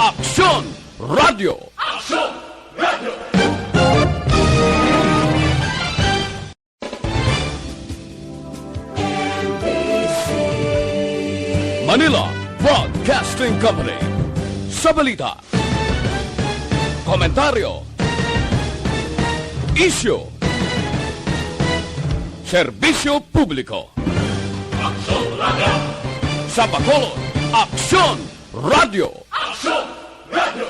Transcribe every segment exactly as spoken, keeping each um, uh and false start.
Aksyon Radio. Aksyon Radio. Manila Broadcasting Company. Sa balita, komentaryo, isyu, serbisyo publiko. Aksyon Radio. Sa Bacolod, Aksyon Radio. Aksyon Radio.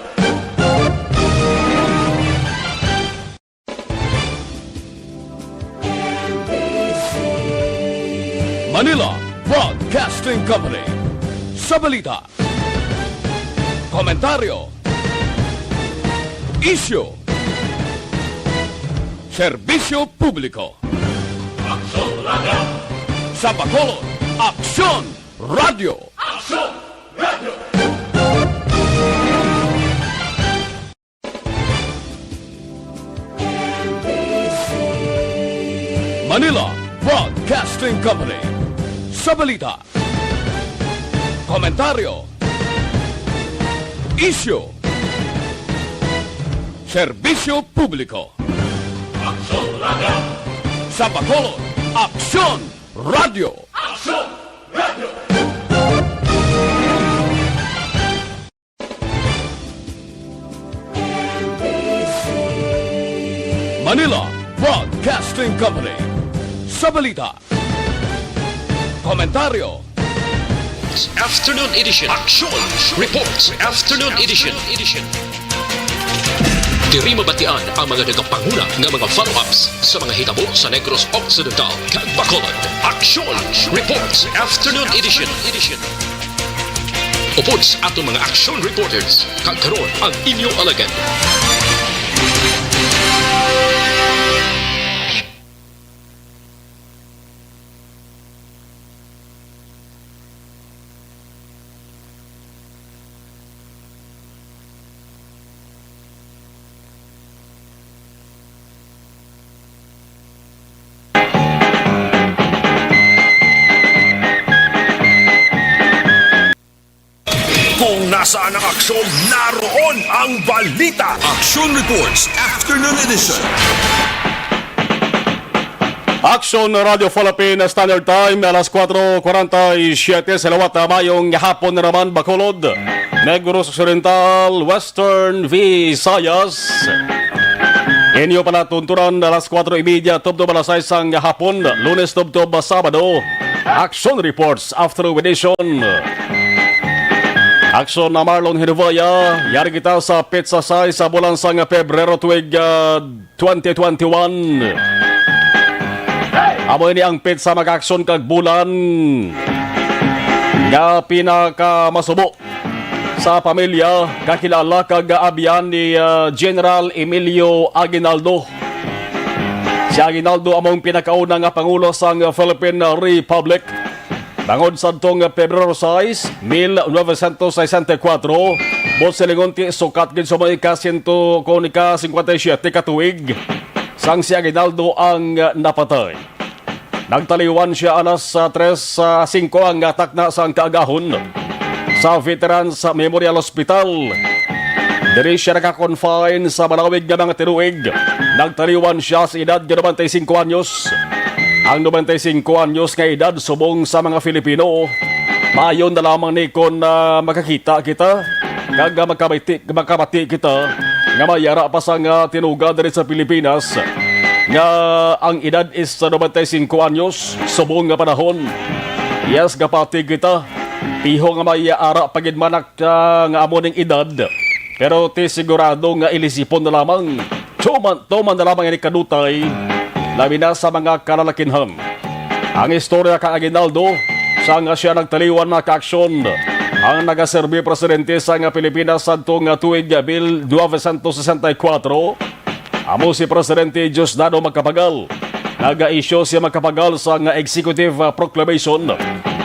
Manila Broadcasting Company. Sa balita, komentaryo, isyu, serbisyo publiko. Aksyon Radio. Sa Bacolod, Aksyon Radio. Aksyon Radio. Manila Broadcasting Company. Sa balita, komentaryo, isyu, serbisyo publiko. Aksyon Radio. Sa Bacolod, Aksyon Radio. Aksyon Radio. Manila Broadcasting Company. Sa balita, komentaryo, Afternoon Edition. Action Reports. Afternoon Edition. Diri mabatian ang mga nagapanguna nga mga follow-ups sa mga hitabo sa Negros Occidental kag Bacolod. Action Reports. Afternoon Edition. Upod sa aton mga action reporters, kag karon ang inyo alagad. Kung nasaan ang aksyon, naroon ang balita. Action Reports, Afternoon Edition. Action Radio Philippine Standard Time, alas kuwatro kwarenta y siyete sa liwat. Mayong hapon na naman, Bacolod, Negros Occidental, Western Visayas. Inyo palatuntunan alas kuwatro y media tubtob alas sais sang hapon, Lunes tubtob Sabado. Action Reports Afternoon Edition. Aksyon na Marlon Hinubaya, yari kita sa petsa sais sa bulan sang Pebrero tuig, ah, twenty twenty-one. Amo ini ang petsa mag-aksyon kag bulan nga pinakamasubo sa pamilya, kakilala kag abyan ni, ah, General Emilio Aguinaldo. Si Aguinaldo amo ang pinakauna nga pangulo sang Philippine Republic. Bangod sadtong Pebrero sais, mil novecientos sesenta y cuatro, buot silingon ti sukat gid sa mga ika-siyento kon ika-singkwenta y siyete ka tuig, sang si Aguinaldo ang napatay. Nagtaliwan sia alas, ah, tres, ah, singko ang takna sang kaagahon sa Veterans Memorial Hospital. Diri sia naka-confine sa malawig nga mga tinuig. Nagtaliwan sia sa edad nga nobenta y singko anyos. Ang nobenta y singko anyos nga edad subong sa mga Filipino, maayo na lamang ni kon, ah, makakita kita kag, ah, makabati, makabati kita nga may ara pa sang, ah, tinuga diri sa Pilipinas nga ang edad is nobenta y singko anyos subong nga panahon. Yes, gapati kita. Piho nga may ara pa gid man ak-, ah, nga amo ning edad. Pero ti sigurado nga ilisipon na lamang. Tuman, tuman na lamang ini kadutay, labi na sa mga kalalakinhan. Ang istorya kang Aguinaldo, sa nga sia nagtaliwan na kaaksyon, ang nagaserbi presidente sa nga Pilipinas sadto nga tuig mil novecientos sesenta y cuatro, amo si Presidente Diosdado Macapagal. Nag-issue si Macapagal sa nga executive, ah, proclamation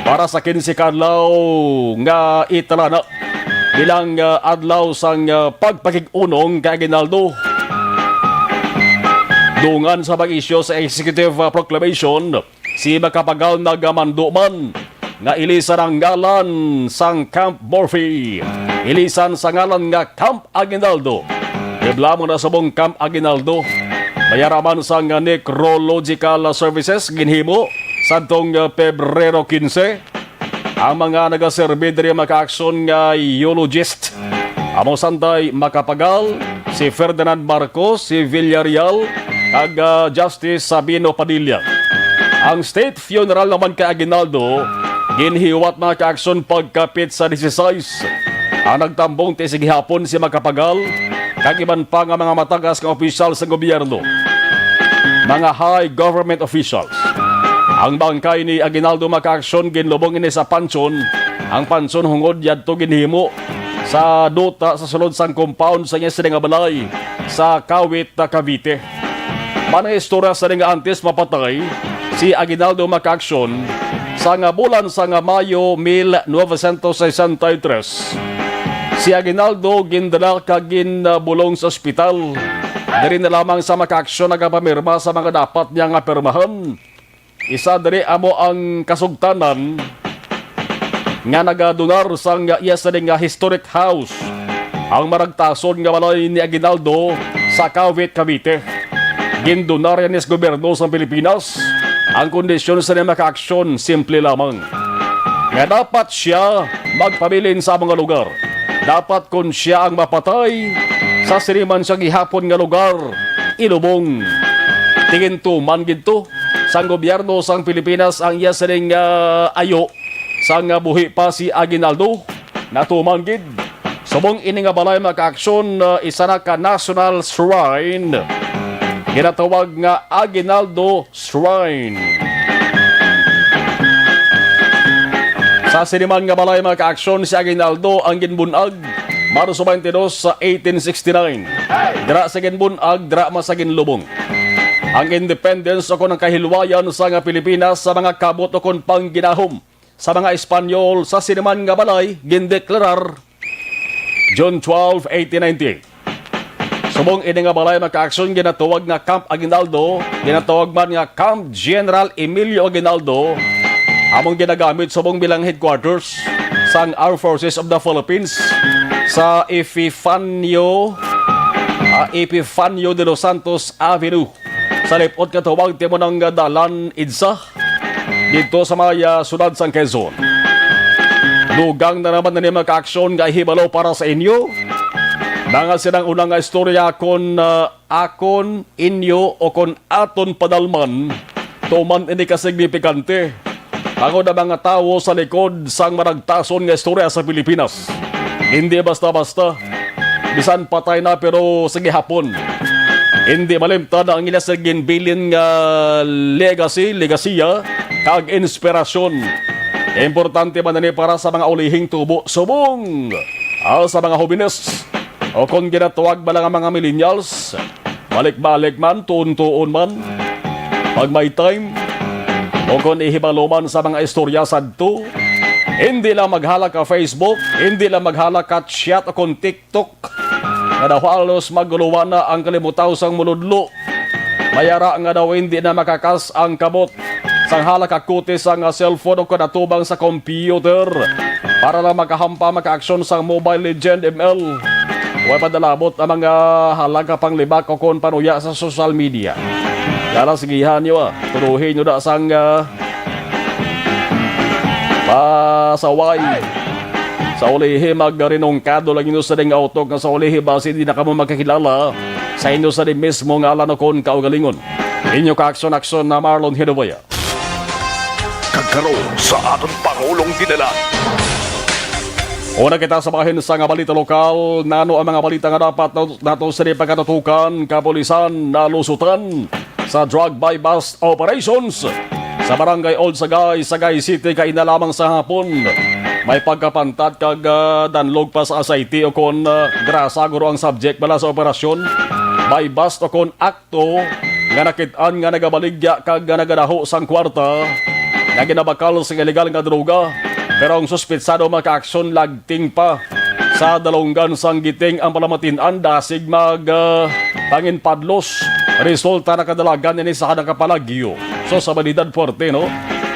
para sa kinse ka adlaw nga italana bilang, ah, adlaw sang, ah, pagpakig-unong kay Aguinaldo. Dungan sa pag-issue sa executive, ah, proclamation, si Macapagal nagamando man nga ilisan ang ngalan sang Camp Murphy. ilisan sa ngalan nga Camp Aguinaldo. Reklamo na subong Camp Aguinaldo. Mayaraman sang necrological services ginhimo sadtong, ah, Pebrero quince. Ang mga nagaserbi diri, mga kaaksyon, nga eulogist amo sanday Macapagal, si Ferdinand Marcos, si Villarreal, kag, ah, Justice Sabino Padilla. Ang state funeral naman kay Aguinaldo ginhiwat, mga kaaksyon, pagkapit sa disisais. Ang nagtambong ti sa gihapon si Macapagal kag iban pa nga mga matagas nga opisyal sa gobyerno, mga high government officials. Ang bangkay ni Aguinaldo, mga kaaksyon, ginlubong ini sa pansyon. Ang pansyon hungod yadto ginhimo sa duta sa sulod sang compound sa iya sini nga balay sa Kawit, Cavite. Manang istorya sa nga antes mapatay si Aguinaldo, mga kaaksyon, sa nga bulan sa nga Mayo mil novecientos sesenta y tres, si Aguinaldo gindala kag ginbulong sa ospital. Diri na lamang sa, mga kaaksyon, nagapamirma sa mga dapat niya nga pirmahan. Isa diri amo ang kasugtanan nga nagadonar sang iya sini nga historic house, ang maragtason nga balay ni Aguinaldo sa Cavite, Cavite. Gindonar ini sa gobyerno sa Pilipinas. Ang kondisyon sa mga kaaksyon simple lamang, nga dapat sia magpabilin sa mga lugar. Dapat kon sia ang mapatay sa sini man siya gihapon nga lugar, ilubong. Ti gintuman gid to sang gobyerno sang Pilipinas ang iya sining, ah, ayo sang, ah, buhi pa si Aguinaldo. Natuman gid. Subong ini nga balay, mga kaaksyon, ah, isa na ka national shrine, ginatawag nga Aguinaldo Shrine. Sa sini man nga balay, mga kaaksyon, si Aguinaldo ang ginbun-ag Marso twenty-two sa eighteen sixty-nine. Dira sa ginbun-ag, dira man sa ginlubong. Ang independence o kon ang kahilwayan sa nga Pilipinas sa mga kabot o kon pangginahom sa mga Espanyol sa sini man nga balay gindeklarar June twelve, eighteen ninety-eight. Subong ini nga balay, mga kaaksyon, ginatawag nga Camp Aguinaldo, ginatawag man nga Camp General Emilio Aguinaldo, among ginagamit subong bilang headquarters sang Armed Forces of the Philippines sa Epifanio, ah, Epifanio de los Santos Avenue. Sa lipot nga tuwag timo ng dalan EDSA dito sa may, ah, siyudad sang Quezon. Dugang na naman na mga kaaksyon nga ihibalo para sa inyo. Mga sinang unang nga istorya kon, ah, akon, inyo, o kon aton padalman, tuman ini ka signifikante. Tangod ang mga tawo sa likod sang maragtason nga istorya sa Pilipinas. Hindi basta-basta. Bisan patay na, pero sa gihapon, hindi malimtan ang ila sa ginbilin nga legacy, legasiya, kag inspirasyon. Importante man ini para sa mga ulihing tubo subong, ah, sa mga hobines, o kon ginatawag ba lang ang mga millennials. Balik-balik man, tuon-tuon man, pag may time, o kon ihibalo man sa mga istorya sadto, hindi lang maghalak ka Facebook, hindi lang maghalak ka chat o kon TikTok, nga daw halos maguluwan na ang kalimutaw sang muludlo. Mayara nga daw hindi na makakas ang kamot sang halak ka kuti sang, ah, cellphone o kon atubang sa computer para lang makahampa, makaaksyon sang Mobile Legend M L. Way padalabot ang mga halak ka panglibak o kon panuya sa social media. Yara, sigihan nyo, ah. Tuduhin nyo na sang, ah, pasaway. Sa ulihi, magrinungkado lang inyo sa ding autok nga sa ulihi, basi di na kamo makakilala sa inyo sa di mismo nga alan o kon kaugalingon. Inyo kaaksyon-aksyon na Marlon Hinuboya. Kag karon sa aton Pangulong Dinalan. Una kita sa bahin sa nga balita lokal. Nano ang mga balita nga dapat nat-, nato sini pagkatutukan? Kapulisan nalusutan sa drug buy-bust operations sa Barangay Old Sagay, Sagay City, kaina lamang sa hapon. May pagkapantat kag, ah, danlog pa sa aseite o kon, ah, grasa, guro, ang subject bala sa operasyon. Buy-bust o kon akto nga nakit-an nga nagabaligya kag nga nagadaho sang kwarta nga ginabakal sa iligal nga droga. Pero ang suspitsado makaaksyon lagting pa sa dalunggan sang giting ang palamatin-an dasig mag, ah, panginpadlos. Resulta, nakadalagan ini sa nakapalagyo. So, sa balidad, puwerte, no?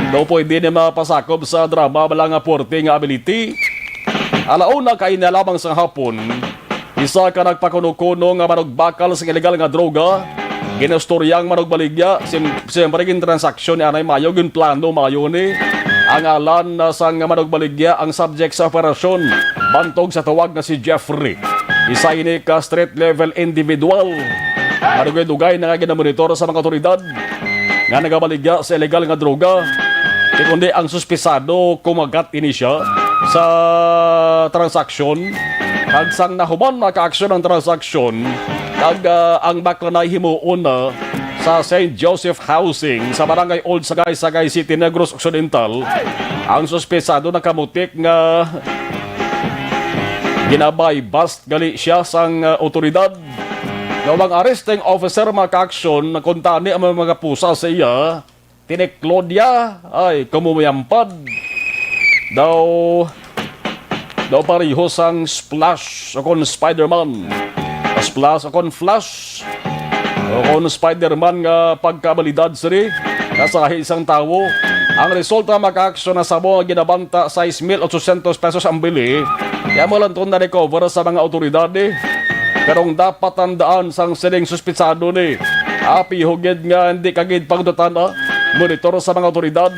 Daw pwede ni mapasakop sa drama bala nga puwerte nga ability. Ala una kaina lamang sang hapon, isa ka nagpakuno-kuno nga manugbakal sang ilegal nga droga, ginastorya ang manugbaligya, sim-, siyempre gintransaksyon ni anay mayo, ginplano mayo ni. Ang ngalan na sang manugbaligya ang subject sa operasyon, bantog sa tawag nga si Jeffrey. Isa ini ka street level individual. Madugay-dugay na nga ginamonitor sa mga otoridad nga nagabaligya sa ilegal nga droga. Di kundi ang suspisado kumagat ini siya sa transaksyon. Kag sang nahuman, makaaksyon ang transaksyon, kag, ah, ang bakla na himuon na sa Saint Joseph Housing sa Barangay Old Sagay, Sagay City, Negros Occidental. Ang suspisado nakamutik nga ginabay bust gali siya sang, ah, otoridad. Nga ang arresting officer makaaksyon, nakuntani ang mga pusa sa iya, tiniklod niya, ay, kumuyampad. Daw, daw pareho sang Splash o kon Spider-Man. Splash o kon Flash o kon Spider-Man nga pagkabalidad sini, nasahi sang tawo. Ang resulta, makaaksyon, na sa mo ginabanta sais mil otsosyentos pesos ang bili. Kaya mo lang itong na-recover sa mga otoridad, eh. Pero ang dapat tandaan sang sining suspitsado ni, api hugid nga hindi kagid pagdutana, monitor sa mga otoridad.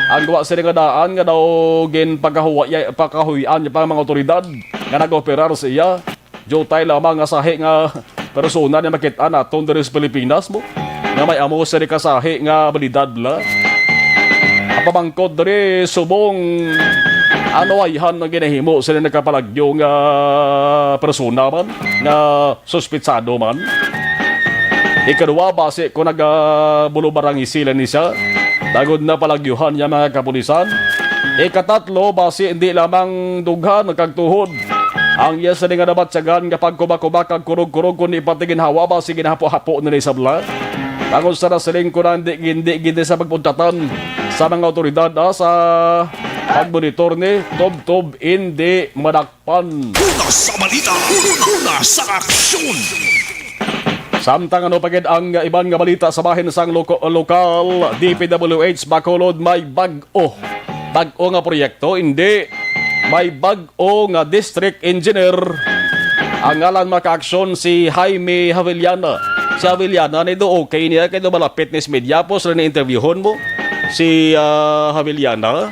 Ang gawa sini nga daan nga daw ginpagkahuwa-, pagkahuyan niya pa ang mga otoridad nga nag-operar sa iya. Diutay lamang nga sahi nga persona ni makit-an naton diri sa Pilipinas mo, nga may amo sini kasahi nga abilidad la. Ang pamangkot diri, subong ano ayhan ang ginahimo sini nakapalagyo nga persona man, nga suspitsado man. Ikaduha, basi ko nagabulubarangisi lang ni siya, dagod na palagyuhan niya mga kapulisan. Ikatatlo, basi hindi lamang dughan kag tuhod ang iya sini nga nabatyagan nga pagkubakubak kag kurog-kurog, kundi pati ginhawa, basi ginahapo-hapo nila sa bala. Tangod sa nasiling ko na hindi, hindi gid sa pagpuntatan sa mga otoridad, ah, sa pagmonitor ni, tubtob hindi madakpan. Una sa balita, una sa aksyon. Samtang ano pa gid ang iban nga balita sa bahin sang loko-, lokal, D P W H Bacolod may bag-o. Bag-o nga proyekto, hindi. May bag-o nga district engineer. Ang ngalan makaaksyon si Jaime Havillana. Si Havillana ni do okay niya kay do malapit ni sa media po sila ni interviewon mo si, ah, Havillana.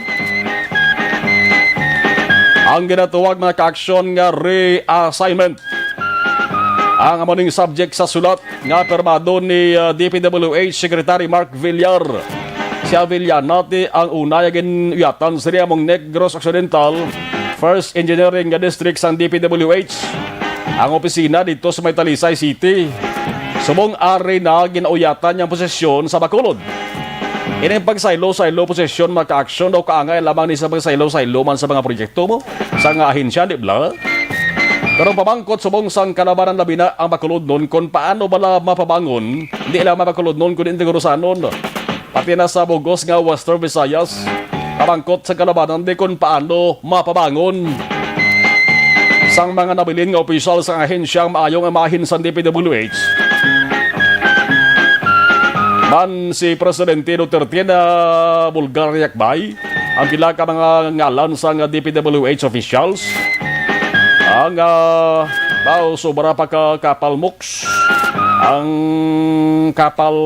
Ang ginatuwag mga kaaksyon nga reassignment. Ang amo ning subject sa sulat nga pirmado ni, uh, D P W H Secretary Mark Villar. Si Villar nati ang una nga gin-uyatan sa among Negros Occidental First Engineering nga District sang D P W H. Ang opisina dito sa may Talisay City. Subong ari na ginauyatan niyang posisyon sa Bacolod. Ining pagsaylo-saylo posisyon makaaksyon daw kaangay lamang ni sa pagsaylo-saylo man sa mga proyekto mo sa nga ahensya, di bala? Pero pamangkot subong sang kalabanan labi na ang Bacolodnon kung paano bala mapabangon, di lang mga Bacolodnon kundi Integrosanon. Pati na sa bugos nga Western Visayas, pamangkot sa kalabanan di kung paano mapabangon. Sang mga nabilin nga opisyal sa ahensyang maayo nga mahin sa D P W H, man si Presidente Duterte na bulgar yakbay ang pila ka mga ngalan sa nga D P W H officials. Ang, ah, daw sobra pa ka kapalmoks ang kapal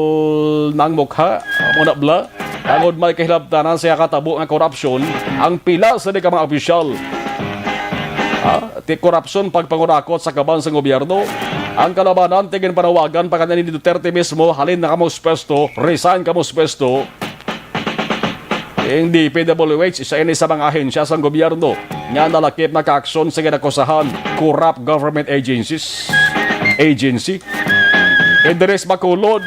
ng mukha. Amo na bala. Tangod may kahilabtanan sa katabo nga korupsyon ang pila sa di ka mga opisyal. Ha? Ti korupsyon, pagpangurakot sa kaban sa gobyerno. Ang kalabanan, ti ginpanawagan pa kanila ni Duterte mismo, "Halin na kamo sa pwesto, resign kamo sa pwesto." Ang D P W H, isa ini sa mga ahensya sang gobyerno nga nalakip na kaaksyon sa ginakusahan corrupt government agencies. Agency. Andres Bacolod.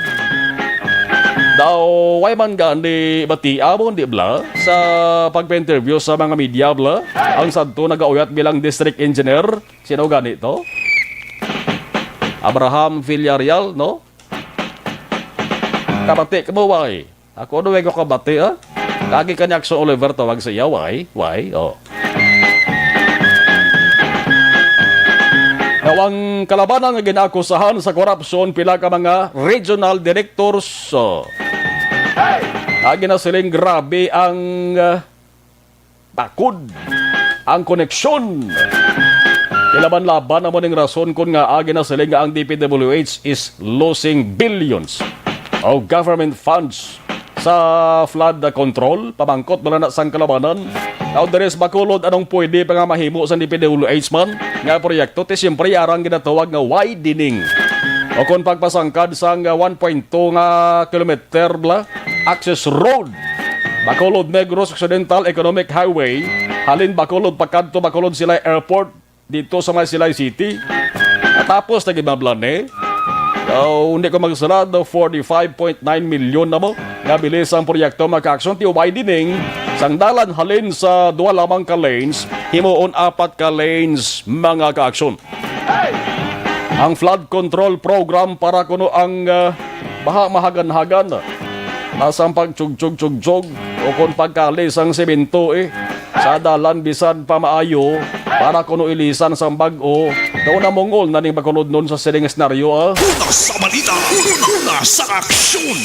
Daw, way man gani batia mo, di bala? Sa pagpa-interview sa mga media, bala? Ang sadto nagauyat bilang district engineer. Sino gani to? Abraham Villarreal, no? Kabati ka mo, way. Ako, no, way ko kabati, ha? Kagi ka ni Action Oliver, tawag sa iya, way? Way? Oh. Now, ang kalabanan nga ginakusahan sa korupsyon, pila ka mga regional directors, oh, nga ginasiling grabe ang, ah, bakod. ang koneksyon. Ilaban-laban amo ning rason kon ngaa ginasiling nga ang D P W H is losing billions of government funds sa flood control. Pamangkot bala na sang kalabanan. Now, diri sa Bacolod, anong pwede pa nga mahimo sa D P W H man nga proyekto? Ti siyempre, arang ginatawag nga widening o kon pagpasangkad sang one point two nga kilometer bala access road, Bacolod Negros Occidental Economic Highway, halin Bacolod pakadto Bacolod Silay Airport, dito sa may Silay City. Natapos na gid, mga blane. So, hindi ko magsala, do forty-five point nine million na mo nga bilis ang proyekto, mga ka-aksyon. Ti widening sang dalan halin sa duha lamang ka lanes, himuon apat ka lanes, mga ka-aksyon. Ang flood control program para kuno ang, ah, baha mahagan-hagan, ah, sang pagtsugyog-tsugyog o kon pagkali sang semento, eh, sa dalan bisan pa maayo para kuno ilisan sang bag-o. Daw namungol na ning Bacolodnon sa sining senaryo, ah. Una sa balita, una sa aksyon.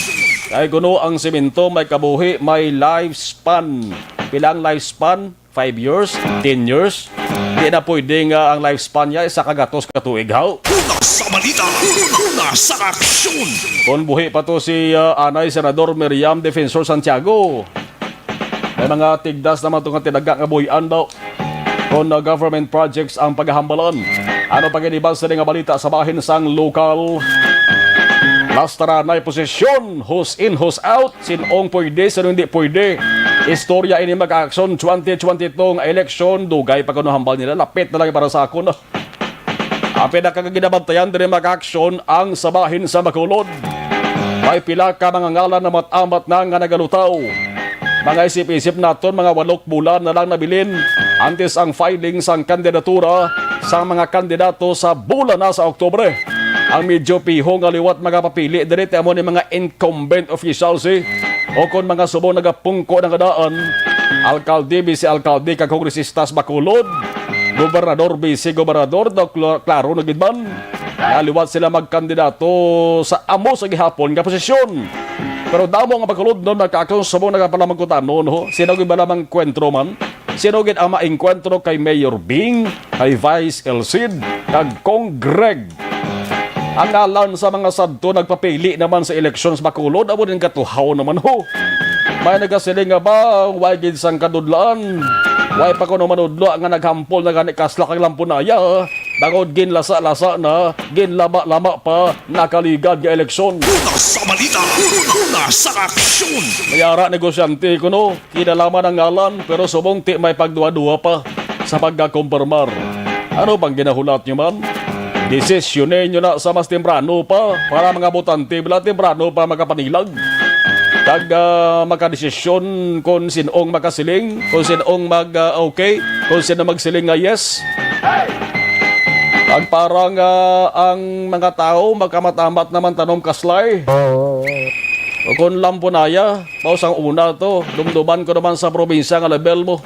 Kay kuno ang semento may kabuhi, may lifespan. Pila ang lifespan? Five years? Ten years? Di na pwede nga ang lifespan niya isa ka gatos ka tuig, haw? Una sa balita, una sa aksyon. Kung buhi pa to si, ah, anay Senador Miriam Defensor Santiago, may mga tigdas naman to nga tinaga nga buhian daw. Kung, ah, government projects ang paghahambalan. Ano pa gid iban sini nga balita sa bahin sang lokal? Lastaranay posisyon, who's in, who's out, sin-ong pwede, sin-ong hindi pwede. Istorya ini, mga ka-aksyon, twenty twenty-two nga eleksyon, dugay pa kuno hambal nila, lapit na lang para sa akon. Ang pinakaginabantayan diri, mga ka-aksyon, ang sa bahin sa Bacolod. May pila ka mga ngalan na mat-amat na nga nagalutaw. Mga isip-isip naton, mga walok bulan na lang nabilin antes ang filing sang kandidatura sang mga kandidato sa bulan na sa Oktubre. Ang medyo piho nga liwat magapapili diri ti amo ni mga incumbent officials, eh, o kon mga subong nagapungko na nga daan, alkalde, bise alkalde, kag kongresistas Bacolod, gobernador, bise gobernador, daw kla-, klaro na gid man nga liwat sila magkandidato sa amo sa gihapon nga posisyon. Pero damo nga Bacolodnon, mga ka-aksyon, subong nagapalamang kutano, no? Sino gid bala mangkwentro man? Sino gid ang maengkwentro kay Mayor Bing, kay Vice El Cid, kag Cong Greg? Ang ngalan sa mga sadto nagpapili naman sa eleksyon sa Bacolod, amo din katuhaw naman, ho. May nagasiling nga ba, way gid sang kadudlaan. Way pa kuno manudlo nga naghampol na gani Kasla kag Lampunaya. Bangod ginlasa-lasa na, ginlama-lama pa, nakaligad nga eleksyon. Una sa balita, una sa aksyon. May ara negosyante kuno, kinalaman ang ngalan, pero subong ti may pagduha-duha pa sa pagkakumpirmar. Ano bang ginahulat nyo man? Desisyonin nyo na sa mas temprano pa para mga botante bala temprano pa makapanilag. Kag, ah, makadesisyon kung sin-ong makasiling, kung sin-ong mag, ah, okay, kung sino magsiling nga yes. Kag para nga ang mga tawo magkamatambat naman tanom Kaslay. O kung Lampunaya, mao sang una to, dumduman ko naman sa probinsya nga level mo.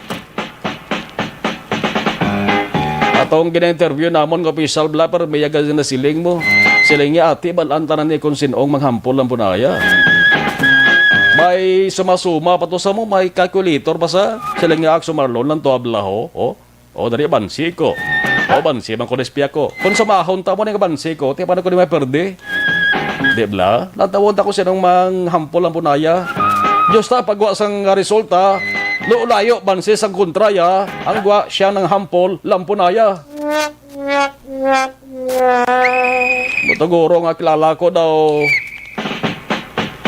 Atong gina-interview namon nga official bala, pero may yaga nga nasiling mo. Siling niya, "Ati, bal-an tanan ni kung sin-ong manghampol Lampunaya." May sumasuma pa to sa mo, may calculator pa sa. Siling niya, "Ak, sumarlon lang to, abla, ho." Oh. O, dali, bansi ko. O, bansi man ko, despi ako. Kung sumahon ta mo ning bansi ko, ti paano ko di may perde? Di bala? Lantawon ta ko sinong manghampol Lampunaya. Diyos ta, pagwa sang resulta, lo layo, bansi sang kontraya, ang gwa siya nang hampol, Lampunaya. Butaguro nga kilala ko daw.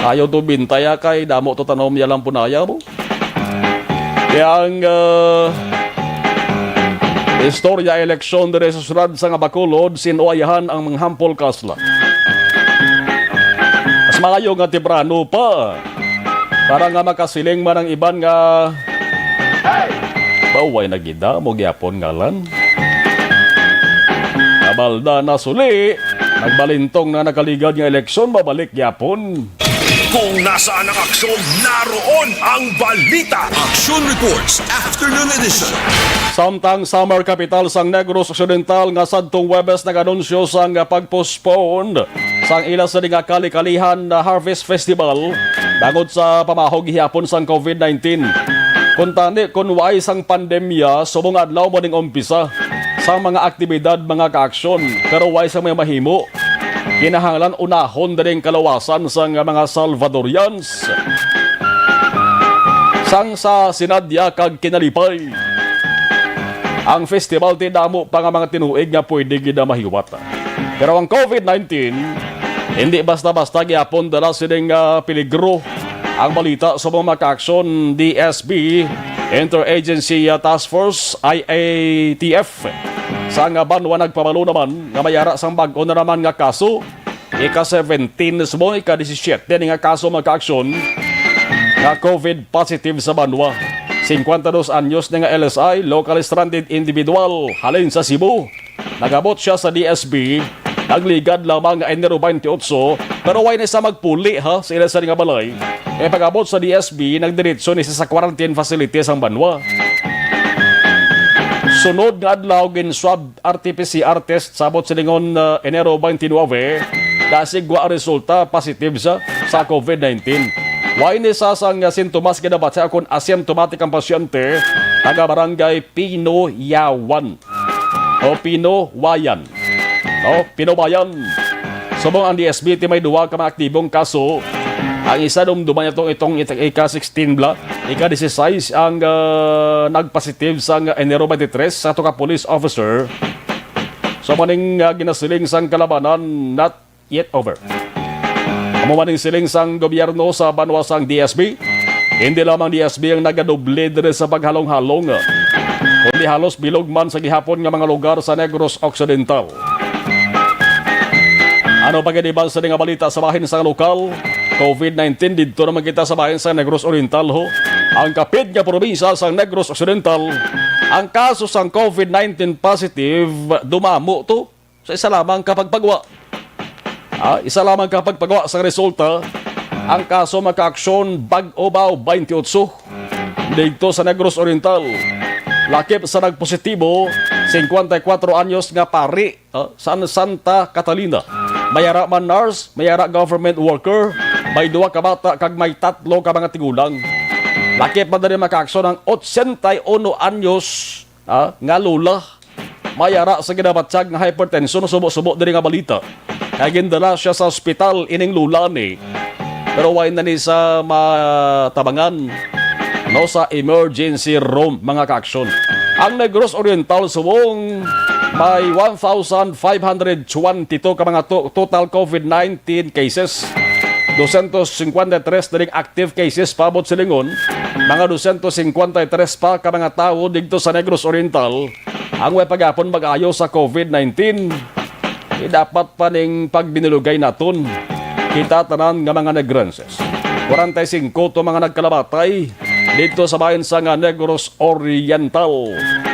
Ayaw to bintaya kay damo to tanom ya Lampunaya mo. Kaya ang, ah, istorya eleksyon diri sa syudad sa nga Bacolod, sin-o ayahan ang manghampol Kaslay. Mas maayo nga temprano pa para nga makasiling man ang iban nga baway na gid mo gyapon ngalan. Nabalda na suli, nagbalintong na nakaligad nga eleksyon, mabalik gyapon. Kung nasaan ang aksyon, naroon ang balita. Action Reports, Afternoon Edition. Samtang Samar, kapital sang Negros Occidental, nga sadtong Huwebes nag-anunsyo sang pag-postpone sang ila sini nga kali-kalihan na Harvest Festival bangod sa pamahog gihapon sang COVID nineteen. Kuntani, kun waay sang pandemya, subong adlaw mo ning umpisa sang mga aktibidad, mga kaaksyon, pero waay sang may mahimo. Kinahanglan unahon diri ang kaluwasan sang mga Salvadorians. Sang sa Sinadya kag Kinalipay, ang festival ti damo pa nga mga tinuig nga pwede gid na mahiwat. Pero ang covid nineteen, hindi basta-basta gyapon dala sining, ah, peligro. Ang balita sa mga makaaksyon, D S B, Interagency, ah, Task Force, I A T F, sa nga banwa nagpabalo naman nga may ara sang bag-o na naman nga kaso. Ika seventeen mismo, ika disisyete ni nga kaso, mga kaaksyon, nga covid positive sa banwa. Singkwenta dos anyos ni nga L S I, local stranded individual, halin sa Cebu. Nagabot siya sa D S B, nagligad lamang nga Enero twenty-eight, pero way ni sa magpuli, ha, sa ila sa nga balay. Kay pag-abot sa D S B, nagdiretso ni siya sa quarantine facility sang banwa. Sunod nga adlaw, gin-swab R T P C R test sabot silingon, uh, Enero twenty-nine, dasig wa resulta positive sa, sa covid nineteen. Way ni sa sang sintomas ginabatya kon asymptomatic ang pasyente, taga barangay Pinoyawan o Pinowayan. No, Pinowayan. Subong ang D S B ti may duwa ka mga aktibong kaso. Ang isa dumduman niya tong itong ika sixteen bla, ika dieciséis ang, ah, nagpositive sang Enero twenty-three sa ato ka police officer. So, maning, ah, ginasiling sang kalabanan, not yet over. Amo maning siling sang gobyerno sa banwa sang D S B, hindi lamang D S B ang nagadoble diri sa paghalong-halong, kundi halos bilog man sa gihapon nga mga lugar sa Negros Occidental. Ano pa gid iban sa nga balita sa bahin sa lokal? covid nineteen, didto naman kita sa bahin sa Negros Oriental, ho. Ang kapid nga probinsya sa Negros Occidental, ang kaso sang covid nineteen positive dumamo to sa isa lamang ka pagpagwa. Ah, isa lamang ka pagpagwa sang resulta, ang kaso makaaksyon bag-o ba, twenty-eight didto sa Negros Oriental. Lakip sa nagpositibo, singkwenta y kuwatro anyos nga pari, ah, san Santa Catalina. May ara man nurse, may ara government worker, may duha ka bata kag may tatlo ka mga tigulang. Lakip man diri makaaksyon ang otsenta y uno anyos, ah, nga lola. May ara sa ginabatyag nga hypertension, subo-subo diri nga balita. Kay gindala siya sa ospital ining lola ni, pero way na ni sa matabangan, no, sa emergency room, mga kaaksyon. Ang Negros Oriental subong may one thousand five hundred twenty-two ka mga to-, total covid nineteen cases. Dosyentos singkwenta y tres na ning active cases paabot silingon, mga dosyentos singkwenta y tres pa ka mga tawo didto sa Negros Oriental ang way pa gihapon mag-ayo sa covid nineteen. Di dapat pa ning pagbinulogay naton kita tanan nga mga Negrenses. Kwarenta y singko to mga nagkalamatay didto sa bahin sa nga Negros Oriental.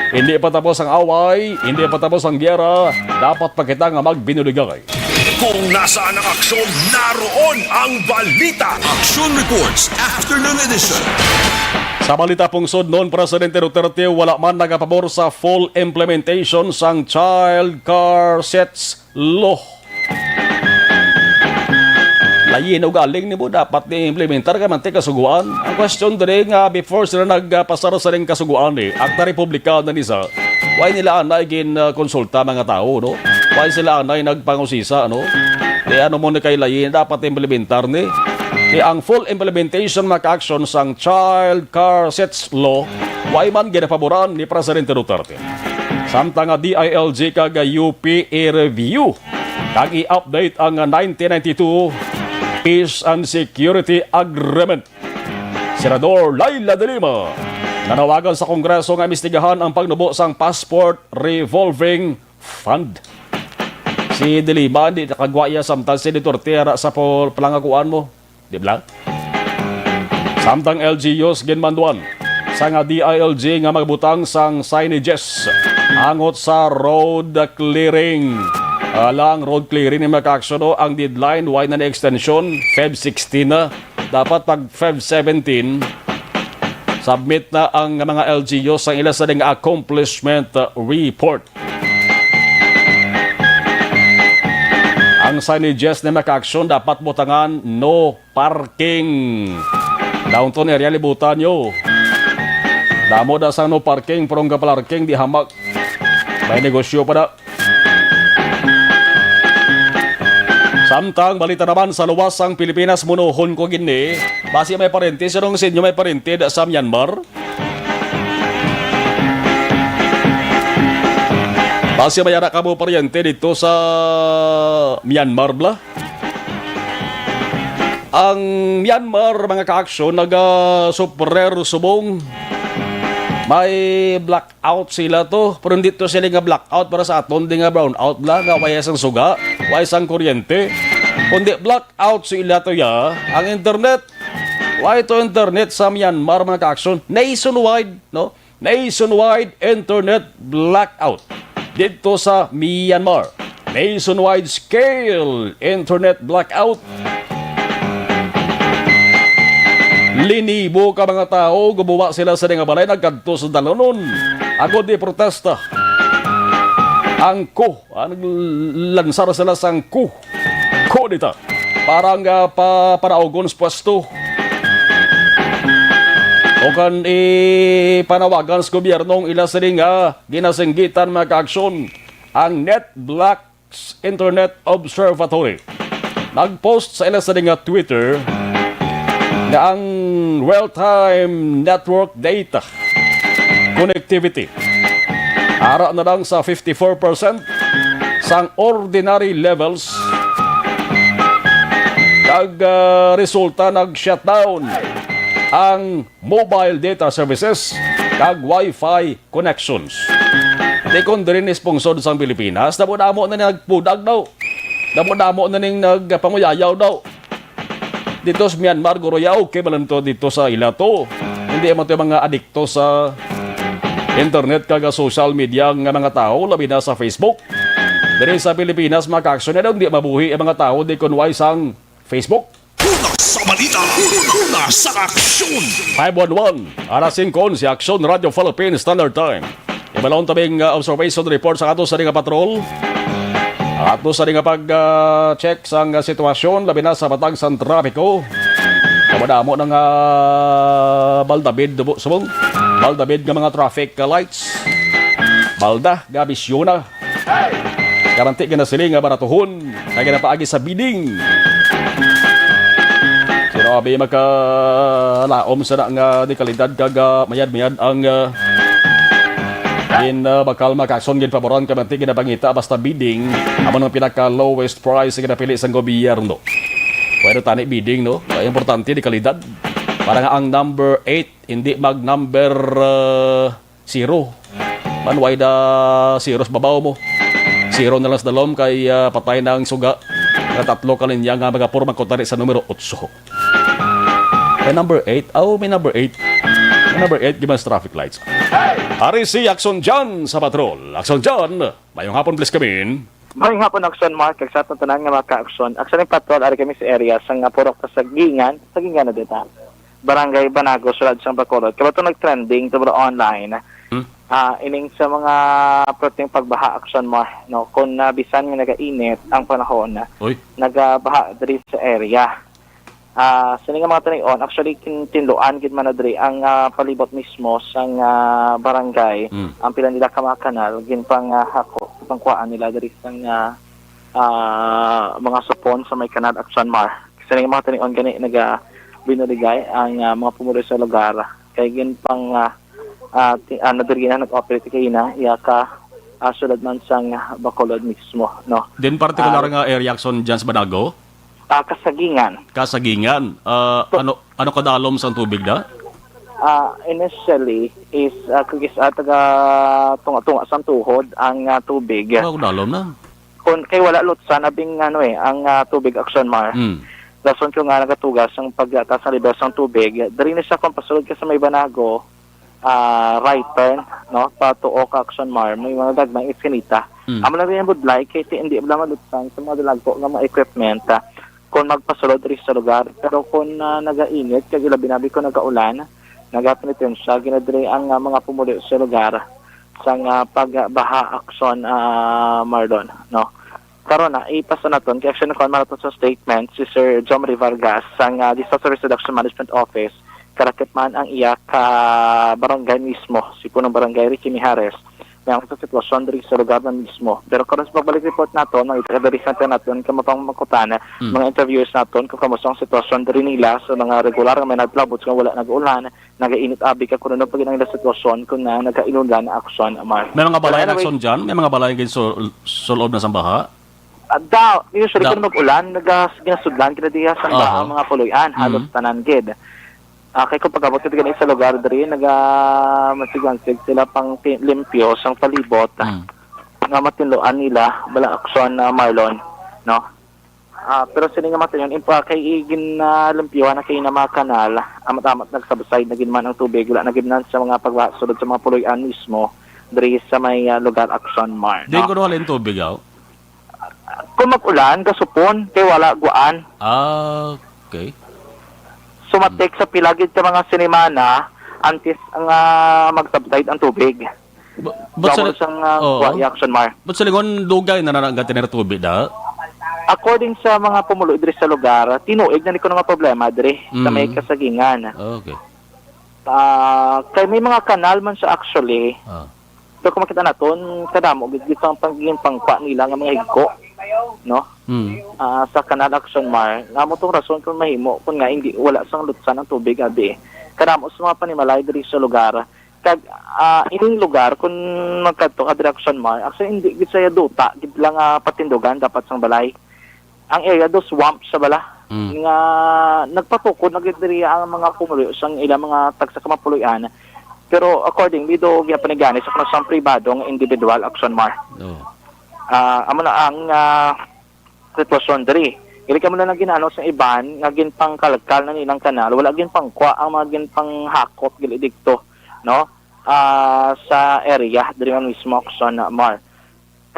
Hindi pa tapos ang away, hindi pa tapos ang giyera, dapat pa kita nga magbinuligay. Kung nasaan ang aksyon, naroon ang balita. Aksyon Reports, Afternoon Edition. Sa balita pungsod, non Presidente Duterte wala man nagapabor sa full implementation sang Child Care Seats Law. Lain ugaling nimo, dapat ni implementar ka man ti kasugoan. Ang question diri nga before sila nagpasar sa ning kasugoan ni Akta Republika na nisa, why nila anay gin, ah, konsulta mga tawo, no? Why sila anay nagpangusisa, no? Di ano mo ni kay lain dapat implementar ni? Di ang full implementation makaaksyon sang Child Care Seats Law, why man ginapaboran ni Presidente Duterte. Samtang nga D I L G kag U P i-review kag i-update ang nineteen ninety-two Peace and Security Agreement. Senador Leila de Lima nanawagan sa Kongreso nga imbestigahan ang pagnubo sang passport revolving fund. Si de Lima, di nakagwa iya samtang si Duterte ara sa pol-, palangakuan mo. Di ba? Samtang L G Us ginmanduan sa nga D I L G nga magbutang sang signages angot sa road clearing. Alang road clearing ni makaaksyon, no, ang deadline, why na ni extension, Feb sixteen na. Dapat pag Feb seventeen, submit na ang mga L G Us sang ila sa ding accomplishment, uh, report. Ang signages ni makaaksyon dapat butangan no parking. Downtown area, libutan nyo. Damo da sang no parking, pero ang kapalarking di hamak. May negosyo pa da. Samtang balita naman sa luwas sang Pilipinas, munuhon ko gini. Basi may parente, sinong sa inyo may parente da sa Myanmar? Basi may anak kamo parente dito sa Myanmar, bla? Ang Myanmar, mga ka-aksyon, naga-suffer subong may blackout sila to. Pero hindi to sila nga blackout para sa aton, di nga brownout lang, nga way sang suga, way sang kuryente. Kundi blackout sila to ya, ang internet. Way to internet sa Myanmar, mga ka-aksyon. Nationwide, no? Nationwide internet blackout dito sa Myanmar. Nationwide scale internet blackout. Linibo ka mga tawo, gumuba sila sa nga balay, nagkadto sa dalanon. Agod di protesta. Ang ko, ah, naglansar sila sang ko. Kudeta. Para nga pa, panaugon sa pwesto. O kan ipanawagan sa gobyerno ang ila sini nga ginasinggitan, mga kaaksyon, ang NetBlocks Internet Observatory. Nag-post sa ila sini nga Twitter nga ang real-time network data connectivity ara na lang sa fifty-four percent sang ordinary levels, kag, ah, resulta nag-shutdown ang mobile data services kag wifi connections. Di kon diri ni sponsor sang Pilipinas, damo-damo na ning nagpudag daw. Damo-damo na ning nagpanguyayaw daw. Dito sa Myanmar, guro, ya, okay man lang to dito sa ila to. Hindi man to yung mga adikto sa internet kag social media nga mga tao, labi na sa Facebook. Diri sa Pilipinas, mga kaaksyon, na daw hindi mabuhi ang mga tao di kun way sang Facebook. Una sa balita, una sa aksyon. Five one one, alas singko, si Aksyon Radio Philippine Standard Time. Ibalon tabing, uh, observation report sa ato sa nga patrol. Ang ato sa nga pag, uh, check sang, uh, sitwasyon, labi na sa matag sang trapiko. Kamadamo na nga baldabid, dubo, subong. Baldabid nga mga traffic, uh, lights. Balda, gabisyo na. Karanti nga na sila nga baratuhon, kay ginapaagi sa bidding. Sino abi makalaom sa na nga di kalidad kag, ah, mayad-mayad ang, ah, gin, ah, bakal makakson gin paboran kay manti ginapangita basta bidding amo ang pinaka lowest price nga ginapili sang gobyerno. Pwede tani bidding, no? Ay importante di kalidad. Para nga ang number eight hindi mag number, ah, Zero. Man, way da zero sa babaw mo. Zero na lang sa dalom kay, ah, patay na ang suga. Nga tatlo ka linya nga magapurma ko tani sa numero otso. May number eight? Aw, may number eight. May number eight, giman sa traffic lights. Ari si Action John sa patrol. Action John, mayong hapon, please come in. Maayong hapon, Action Mark, kag sa aton tanan nga mga ka-aksyon. Action in patrol, ari kami sa area sa nga Purok Kasagingan, Kasagingan na dita. Barangay Banago, sulod sang Bacolod. Kabato nag-trending tubro online. Hmm? Ah, ining sa mga perting pagbaha, Action Mark, no? Kung, ah, bisan nga nagainit ang panahon, Uy. nagabaha diri sa area. Ah, sini nga mga tanion, actually, kin-, tinluan gid man na diri ang, ah, palibot mismo sang, ah, barangay. Mm. Ang pila nila ka mga kanal, ginpang, ah, hako, pangkuhaan nila diri sang, ah, ah, mga supon sa may kanal, Action Mark. Sini nga mga tanion gani naga binuligay ang, ah, mga pumuloy sa lugar. Kay ginpang, ah, ah, ti-, ah, nadiri na nag-operate kay na iya ka, ah, sulod man sang Bacolod mismo, no? Din partikular Ah, nga area, Action, dyan sa Banago? Ah, Kasagingan. Kasagingan. Ah, So ano, ano kadalom sang tubig da? Ah, initially is, ah, kag is, ah, taga tunga-tunga sang tuhod ang, ah, tubig. Wow, dalom na. Kun, kay wala lutsan abing, ano, eh, ang, ah, tubig, Action Mar. Mm. Rason ko nga nagatugas ang pagtaas ng level sang tubig. Diri ni siya kung pasulod ka sa may Banago, ah, right turn, no? Patuo ka Action Mar, may mga gagmay iskinita. Mm. Amo lang rin ang budlay, kay ti-, hindi lang malutsan sa mga dalagko nga mga equipment, ah, kung magpasulod diri sa lugar. Pero kung, ah, nagainit, kag ilabi-labi kung nagaulan, nagapenitensya, ginadiri ang, ah, mga pumulo sa lugar sa nga pagbaha, Action, ah, Marlon, no? Karon na, ipasa naton kay Action, kuwan man naton sa statement si Sir Jomri Vargas sang, ah, Disaster Risk Reduction Management Office, Kalakip man ang iya ka barangay mismo, si punong barangay Ricky Mijares, may ang sa sitwasyon diri sa lugar na mismo. Pero karon sa pagbalik report nato, ang ikadali sa naton ka mapangmakutan, Mm. mga interviewers naton kung kamusta ang sitwasyon diri nila sa mga regular nga may nagpalabot nga wala nag-ulan, nagainit abi ka kung ano pa gid ang ilang sitwasyon kung na nagainulan na aksyon, Mar. May mga balay Pero na anyways, aksyon dyan? May mga balay gid sul-, sulob na sang baha? Ah, daw, usually Da- kung mag-ulan, nagas-, ginasudlan kita diya sa Aha. ang mga puloy-an, halos Mhm. tanan gid. Ah, kay kung pag-abot ka gani sa lugar diri, naga-, masigansig sila pang ti-, limpyo sang palibot, Mm. nga matinluan nila, bala aksyon na Marlon, no? Ah, pero sini nga matuyon, impa kay gin-, ah, limpyuhan na kay na mga kanal, amat-amat nagsubside na gid man ang tubig, wala na gid man sa mga pagbaha sulod sa mga puloy-an mismo diri sa may, ah, lugar aksyon, Mar, Diin no? Ko halin tubig, aw? Kung mag-ulan, gasupon, kay wala guan. Ah, okay. So, matik sa pila gid ka mga sinimana, antes nga mag-subside ang tubig. Ba-, but sa Double sang, ah, oo. Wa-, reaction, Mar. But sa lingon, dugay na nanagati na tubig, da? According sa mga pumulo diri sa lugar, tinuig na ni kuno nga problema diri sa may Mm. kasagingan. Okay. Ah, kay may mga kanal man siya actually. Ah. Pero kung makita naton, kadamo gid gid ang pag-, yung pangkwa nila nga mga higko, no? Hmm. Ah, sa Canal Action Mar, namo tong rason kung mahimo, kung nga hindi, wala sang lutsan ang tubig, abi. Kadamo sa mga panimalay diri sa lugar. Kag, ah, ining lugar, kung magkadto ka diri Action Mar, actually, hindi gid siya duta, gid lang, ah, patindugan dapat sang balay. Ang area do swamp sa bala. Mm. Nga nagpatukod na gid diri ang mga pumulo sang ilang mga tagsa ka mga puloy-an. Pero accordingly do, ginapanigani sa kanang pribado nga individual, Action Mar. Oh. Ah, amo na ang, ah, sitwasyon diri. Dili kamo na lang ginano sa iban nga ginpangkalkal na nilang kanal, wala ginpangkwa ang mga ginpanghakot gili dikto, no? Ah, sa area diri man mismo, Action Mar.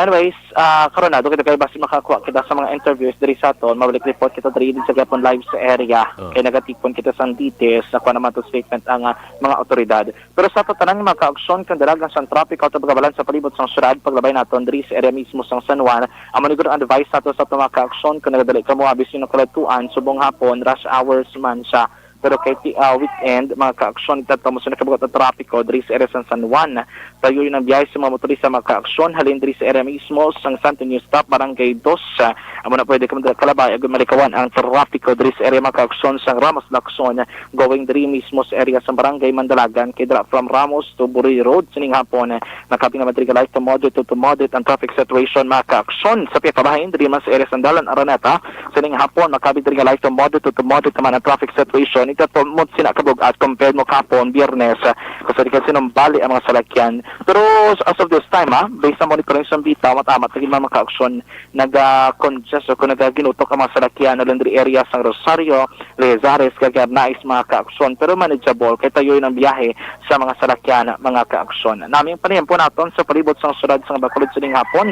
Anyways, ah, karon na, dugay-dugay basi makakuha kita sa mga interviews diri sa aton. Mabalik report kita diri din sa gihapon live sa area. Oh. Kay nagatipon kita sang details, nakuha naman to statement ang, ah, mga awtoridad. Pero sa ato tanan nga mga ka-aksyon, kung dalagan sang trapiko at pagkabalan sa palibot sang syudad, paglabay naton diri sa area mismo sang San Juan, amo ni gud ang advice nato sa ato mga ka-aksyon, kung nagadali kamo, abis yung kaladtuan, subong hapon, rush hours man siya. Pero kay ti-, ah, weekend, mga ka-aksyon, itataw mo sa nakabugat na trapiko diri sa area sa San Juan. Tayo yung biyahe sa mga motorista, mga ka-aksyon, halin diri sa area mismo sang Santo Niño Stop, Barangay Dos. Ah, amo na pwede kamo dira kalabay, agud malikawan ang trapiko diri sa area, mga ka-aksyon, sang Ramos Lacson, going diri mismo sa area sa Barangay Mandalagan, kay dira from Ramos to Buroy Road, sining hapon, nakabing naman diri ka light to moderate to, to moderate ang traffic situation, mga ka-aksyon. Sa piyapabahin, diri man sa area sa Dalan Araneta, sining hapon, makabig diri nga light to moderate to, to moderate naman ang traffic situation. Ito po mo sina kabugat compared mo kahapon, Biyernes, ah, kasi di kasi numbali ang mga salakyan. Pero as of this time, ha, based sa monitoring sa bitaw, matamat lagi mga ka-aksyon, naga-congest o kung nagaginutok ang mga salakyan na laundry area sa Rosario, Lezares, kag Arnaiz, mga ka-aksyon. Pero manageable, kay tayo ang biyahe sa mga salakyan, mga ka-aksyon. Naming panihempon naton sa palibot sang syudad sang Bacolod sining hapon.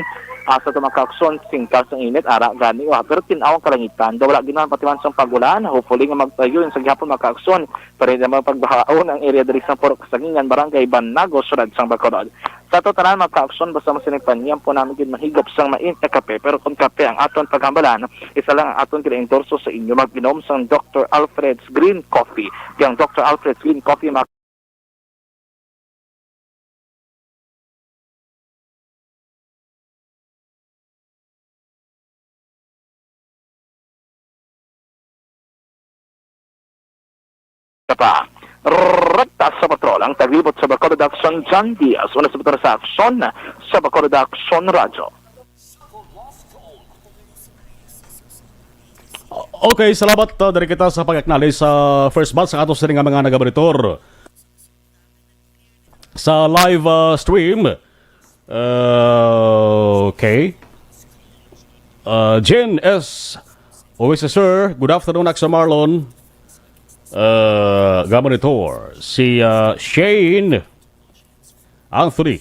Asa to mga ka-aksyon, singkal sang init, ara gani, wa, pero tin-aw ang kalangitan. Daw wala ginahan pati man sang pag-ulan. Hopefully nga magtayo yung sa gihapon mga ka-aksyon. Pero hindi naman pagbahaon ang area diri sa Purok Kasangingan, Barangay Banago, syudad sang Bacolod. Sa ato tanan mga ka-aksyon, basta mo sining panihempon namin gid mahigop sang mainit nga kape. Pero kung kape ang aton paghambalan, isa lang ang aton gina-endorso sa inyo, mag-inom sang Doctor Alfred's Green Coffee. Kay ang Doctor Alfred's Green Coffee, mga pa. Rekta sa patrol ang taglibot sa Bacolod Action, John Diaz. Una sa patrol sa Action, sa Bacolod Action Radyo. Okay, salamat, uh, diri kita sa pag-acknowledge sa first batch sa ato sini nga mga nagamonitor sa live, uh, stream. Uh, okay. Uh, Jen S. Always, sir. Good afternoon, Action Marlon. Uh, gamonitor. Si, uh, Shane Anthony.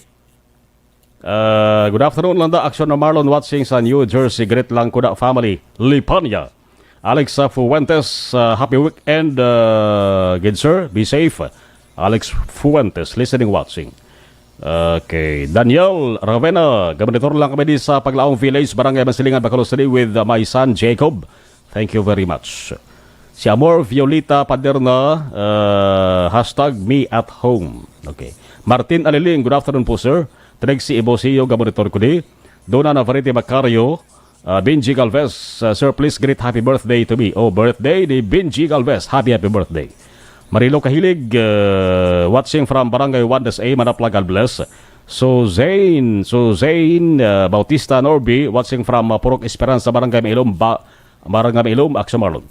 Uh, good afternoon, Landa. Action na Marlon watching sa New Jersey. Greet lang ko na family. Lipanya. Alex, uh, Fuentes, uh, happy weekend, uh, good sir. Be safe. Alex Fuentes, listening, watching. Okay. Daniel Ravena, gamonitor lang kami di sa Paglaong Village, Barangay Masilingan, Bacolod City with, uh, my son, Jacob. Thank you very much. Si Amor Violeta Paderna, uh, hashtag me at home. Okay. Martin Aliling, good afternoon po, sir. Trixie Ibosio, ga-monitor ko di. Dona Navarrete Macario, uh, Benji Galvez, uh, sir, please greet happy birthday to me. Oh, birthday ni Benji Galvez. Happy, happy birthday. Marilo Kahilig, uh, watching from Barangay Juan S A, Manapla, God bless. So Zane, so Zane, uh, Bautista Norby, watching from, uh, Purok Esperanza, Barangay Mailom, ba, Barangay Mailom, Action Marlon.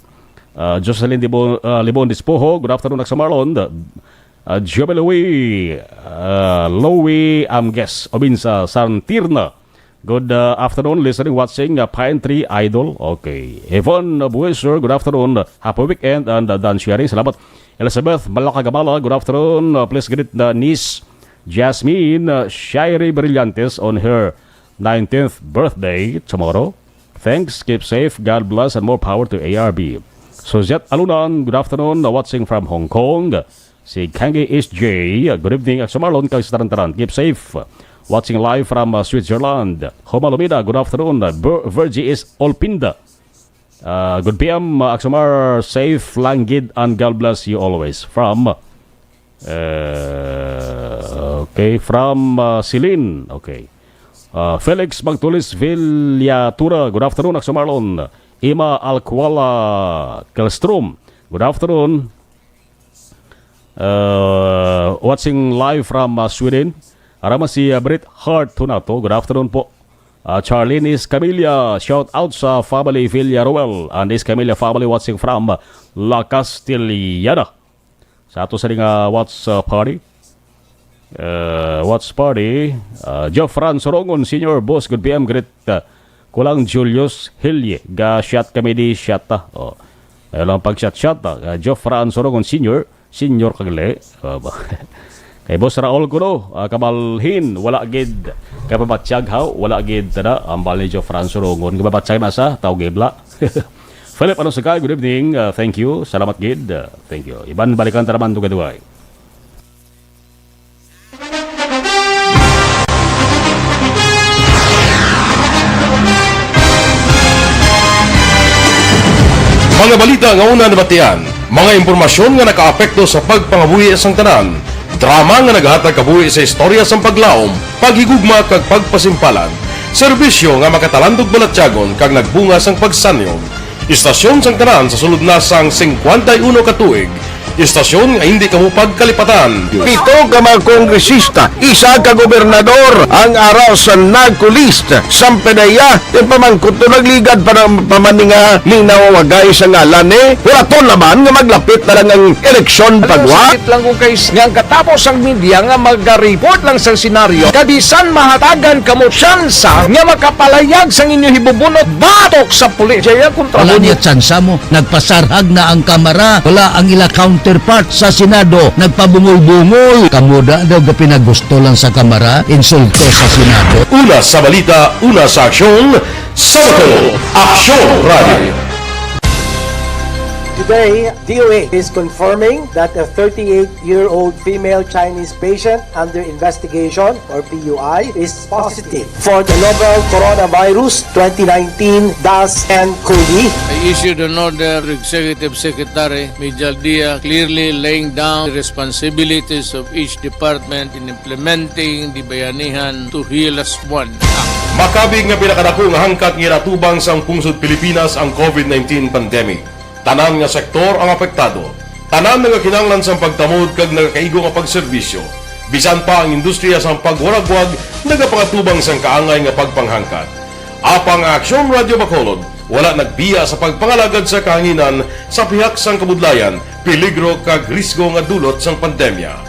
Uh, Jocelyn Dibo, uh, Libon Dispoho, good afternoon, Action Marlon. Uh, Jobel Louie, uh, Louie Amges, Obinsa, Santirna. Good, uh, afternoon, listening, watching, uh, Pine Tree Idol. Okay. Yvonne Bueser, good afternoon. Happy weekend and, uh, Dan Sherry, salamat. Elizabeth Malakagamala, good afternoon. Uh, please greet the niece Jasmine, uh, Shirey Brillantes on her nineteenth birthday tomorrow. Thanks, keep safe, God bless, and more power to A R B. Suzette Alunan, good afternoon, uh, watching from Hong Kong. Si Kangi S J, good evening, Action Marlon, kag sa tanan-tanan. Keep safe. Watching live from, uh, Switzerland. Homa Lumida, good afternoon. Uh, Ber-, Virgie is Olpinda. Uh, good P M, uh, Action Mar, safe lang gid and God bless you always. From, uh, okay, from, uh, Celine. Okay. Uh, Felix Magtulis Villatura, good afternoon, Action Marlon. Ima Alcuala Kelstrom, good afternoon. Uh, watching live from, uh, Sweden. Ara man si, uh, Brit Hart Hunato. Good afternoon po. Uh, Charlene Escamilla, shout out sa family Villaruel and Escamilla family watching from La Castellana. Sa ato sa nga watch, uh, party. Uh, watch party. Uh, Geoffran Sorongon, Senior Boss, good P M, greet, uh, Kulang Julius Hilye, ga shot kami di shot, ah. Oh. Ayaw lang pag-shot-shot, ah. Ah, Geoffrey Ansorongon Senior, Senior kagali. Ah, ba-, kay Boss Raul kuno, ah, kabalhin, wala gid kapabatyag haw, wala gid tada, ambal ni Geoffrey Ansorongon. Kapabatyag na sa, tawag ibla. Philip Anosagay, good evening. Ah, thank you. Salamat gid. Ah, thank you. Iban balikan ta naman dugay-dugay. Mga balita nga una nabatian, mga impormasyon nga nakaapekto sa pagpangabuhi sang tanan, drama nga naghatag kabuhi sa istorya sang paglaom, paghigugma kag pagpasimpalan, serbisyo nga makatalandog balatyagon kag nagbunga sang pagsanyog. Istasyon sang tanan sa sulod na sang singkwenta y uno ka tuig. Istasyon nga hindi kamo pagkalipatan. Pito ka mga kongresista, isa ka gobernador ang ara sa NAGCO list. Sampanaya, ti pamangkot to nagligad pa ng pamaninga ni nawawagay sa ngalan ni. Wala to laban nga maglapit na lang ang eleksyon pagwa. Sakit lang kung kay nga ang katapos ang media nga magaripot lang sa senaryo, kabisan mahatagan kamo tsansa nga makapalayag sang inyo hibubunot batok sa pulis. Jaya kontra Wala mo niya tsansa mo. Nagpasarhag na ang Kamara. Wala ang ila counterpart sa Senado. Nagpabungol-bungol. Kamo da daw ga pinagusto lang sa Kamara, insulto sa Senado. Una sa balita, una sa aksyon, sa Bacolod, Aksyon Radio. Today, D O H is confirming that a thirty-eight-year-old female Chinese patient under investigation, or P U I, is positive for the novel coronavirus twenty nineteen dash N cov. I issued an order to Executive Secretary Mijal Dia, clearly laying down the responsibilities of each department in implementing the Bayanihan to Heal As One Act. Makabig nga pinakadako nga hangkat nga ginatubang sang pungsod Pilipinas ang COVID nineteen pandemic. Tanan nga sektor ang apektado. Tanan nagakinahanglan sang pagtamod kag nagakaigo nga pagserbisyo. Bisan pa ang industriya sang pagwaragwag nagapangatubang sang kaangay nga pagpanghangkat. Apang ang Aksyon Radio Bacolod wala nagbiya sa pagpangalagad sa kahanginan sa pihak sang kabudlayan, peligro kag risgo nga dulot sang pandemya.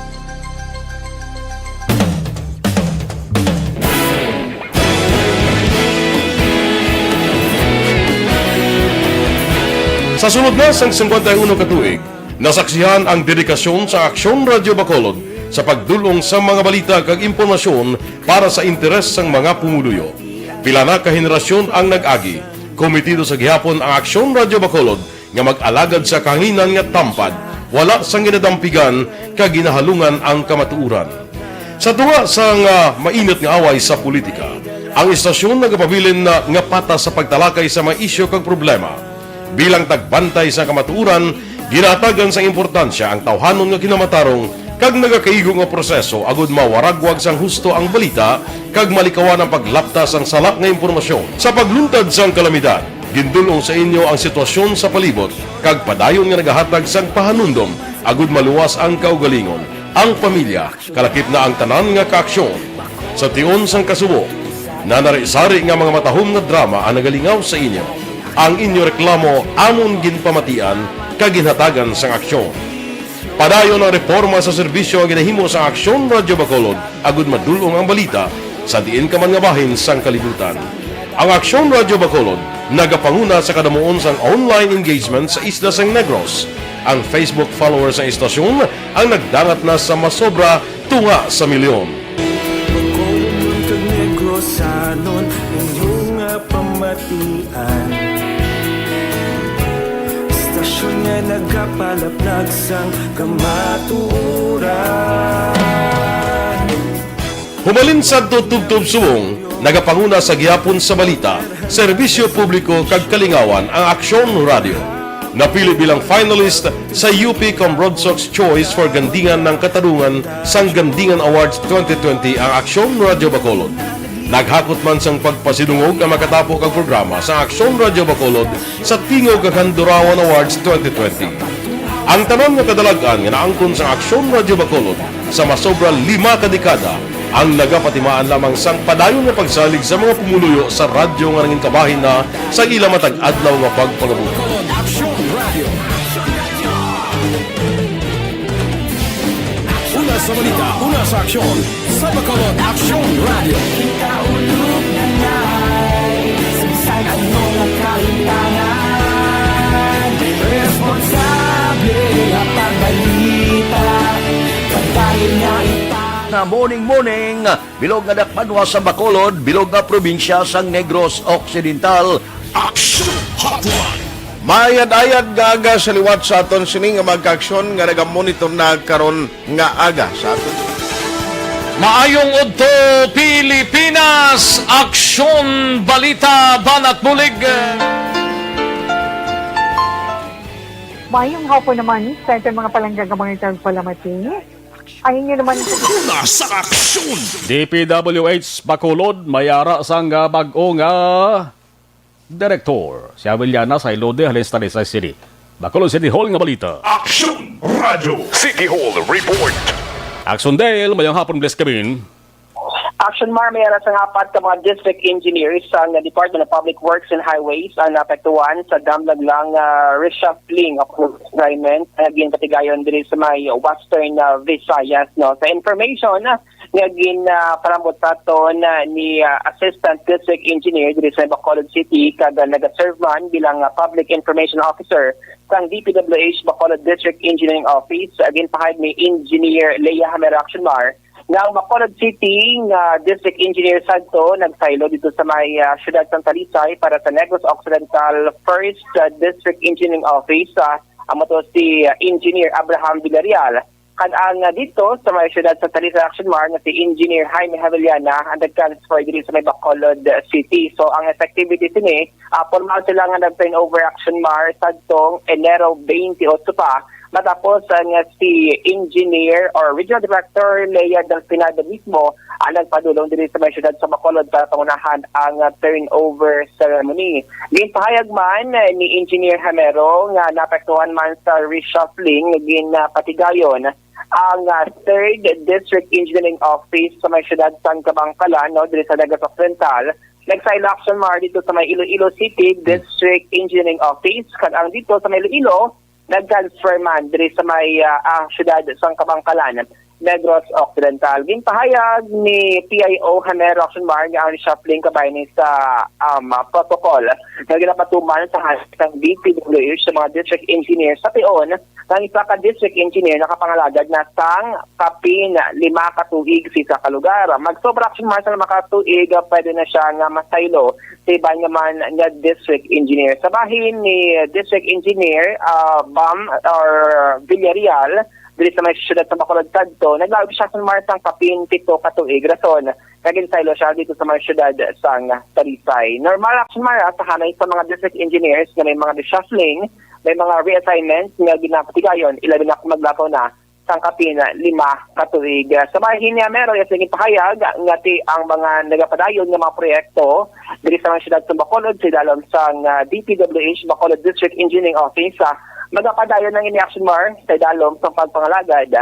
Sa sulod na sang singkwenta y uno ka tuig, nasaksihan ang dedikasyon sa Aksyon Radio Bacolod sa pagdul-ong sa mga balita kag impormasyon para sa interes sang mga pumuluyo. Pila na ka henerasyon ang nag-agi, komitido sa gihapon ang Aksyon Radio Bacolod nga mag-alagad sa kahanginan nga tampad, wala sang ginadampigan kag ginahalungan ang kamatuoran. Sa tunga sang, ah, mainit nga away sa politika, ang istasyon nagapabilin na nga patas sa pagtalakay sa mga isyu kag problema. Bilang tagbantay sa kamatuoran, ginahatagan sang importansya ang tawhanon nga kinamatarong kag nagakaigo nga proseso agud mawaragwag sang husto ang balita kag malikawan ang paglapta sang sala nga impormasyon. Sa pagluntad sang kalamidad, gindul-ong sa inyo ang sitwasyon sa palibot kag padayon nga nagahatag sang pahanumdom agud maluwas ang kaugalingon, ang pamilya, kalakip na ang tanan nga kaaksyon. Sa tion sang kasubo, nanari-sari nga mga matahom nga drama ang nagalingaw sa inyo. Ang inyo reklamo amon ginpamatian kag ginhatagan sang aksyon. Padayon ang reporma sa serbisyo nga ginahimo sang Aksyon Radyo Bacolod agud madul-ong ang balita sa diin ka man nga bahin sang kalibutan. Ang Aksyon Radyo Bacolod nagapanguna sa kadamuon sang online engagement sa isla sang Negros. Ang Facebook followers sang istasyon ang nagdangat na sa masobra tunga sa milyon. Bacolodnon kag Negrosanon, inyo nga pamatian. Istasyon nga nagapalaplag sang kamatuoran. Humalin sadto tubtob subong, nagapanguna sa gihapon sa balita, serbisyo publiko kag kalingawan ang Aksyon Radio. Napili bilang finalist sa U P Cambronsox Choice for Gandingan ng Katarungan sang Gandingan Awards twenty twenty ang Aksyon Radio Bacolod. Naghakot man sang pagpasidungog ang makatapo kag programa sa Aksyon Radio Bacolod sa Tingog kag Handurawan Awards twenty twenty. Ang tanan nga kadalag-an nga naangkon sang Aksyon Radio Bacolod sa masobra lima ka dekada ang nagapatimaan lamang sang padayon nga pagsalig sa mga pumuluyo sa radyo nga nangin kabahin na sa ila matag adlaw nga pagpangabuhi. Aksyon Radio. Una sa balita, una sa aksyon, sa Bacolod Aksyon Radio. Kita ulog na ngay, sa bisan ano nga kahitangan, responsable nga pagbalita, pagdahil nga ita- Nga morning, morning, bilog nga dakbanwa sa Bacolod, bilog nga probinsya sang Negros Occidental. Action Hotline. Maayad-ayad nga aga sa liwat sa aton sini nga mga kaaksyon nga nagamonitor na karon nga aga sa aton. Maayong udto, Pilipinas! Aksyon, balita, banat, bulig. Mayong hapon naman sa aton mga palangga nga mga tagpalamati. Ang inyo naman Una sa aksyon. D P W H Bacolod, may ara sang, ah, bag-o nga direktor. Si Avellana Sailode, halin sa Talisay City. Bacolod City Hall nga balita. Aksyon Radio. City Hall Report. Aksyon Dale, mayong hapon, bless kami. Action Mar, may ara sang apat ka mga district engineers sang Department of Public Works and Highways ang naapektuhan sa damlag lang, ah, reshuffling of assignment nga ginpatigayon diri sa may Western, ah, Visayas, no. Sa information, ah, nga gin, ah, palambot sa aton, ah, ni, ah, Assistant District Engineer diri sa Bacolod City kag, ah, nagaserve man bilang, ah, Public Information Officer sang D P W H Bacolod District Engineering Office, ah, ginpahayag ni Engineer Lea Hamero Action Mar nga ang Bacolod City nga District Engineer sadto nagsaylo dito sa may, ah, siyudad sang Talisay para sa Negros Occidental First, ah, District Engineering Office, ah, amo to si, ah, Engineer Abraham Villarreal. Kag ang, ah, dito sa may siyudad sang Talisay Action Mar nga si Engineer Jaime Havellana ang nag-transfer diri sa may Bacolod, ah, City. So ang effectivity sini, ah, formal sila nga nag-turnover Action Mar sadtong Enero twenty-eight pa, matapos, ah, nga si Engineer or Regional Director Lea Delfinado mismo ang nagpadulong diri sa may siyudad sa Bacolod para pangunahan ang, ah, turnover ceremony. Ginpahayag man, eh, ni Engineer Hamero nga naapektuhan man sa reshuffling nga ginapatigayon ang, ah, Third District Engineering Office sa may siyudad sang Kabankalan, no, diri sa Negros Occidental. Nagsaylo Action Mar dito sa may Iloilo City District Engineering Office, kag ang dito sa may Iloilo, nag-transfer man diri sa may, ah, ah, siyudad sang Kabankalan, Negros Occidental. Ginpahayag ni P I O Hamero Action Mar nga ang reshuffling kabahin ni sa, um, protocol nga ginapatuman sa hangin sang D P W H sa mga district engineer sa tion nga ang isa ka district engineer nakapangalagad na sang kapin lima ka tuig sa isa ka lugar. Magsobra Action Mar sang lima ka tuig, ah, pwede na siya nga masaylo sa iban nga man nga district engineer. Sa bahin ni District Engineer, ah, Bam or Villarreal, diri sa may siyudad sa Bacolod kadto, naglaog siya, Action Mar, sang kapin pito ka tuig, rason nga ginsaylo siya dito sa may siyudad sang Talisay. Normal, Action Mar, ah, sa hanay sa mga district engineers nga may mga reshuffling, may mga reassignments nga ginapatigayon, ilabi na kung maglapaw na sang kapin lima ka tuig. Sa may hini, Amero, iya sini pahayag nga ti ang mga nagapadayon nga mga proyekto diri sa mga siyudad sa Bacolod sa idalom sang, ah, D P W H Bacolod District Engineering Office, ah, magapadayon ang ini, Action Mar, sa idalom sang pagpangalagad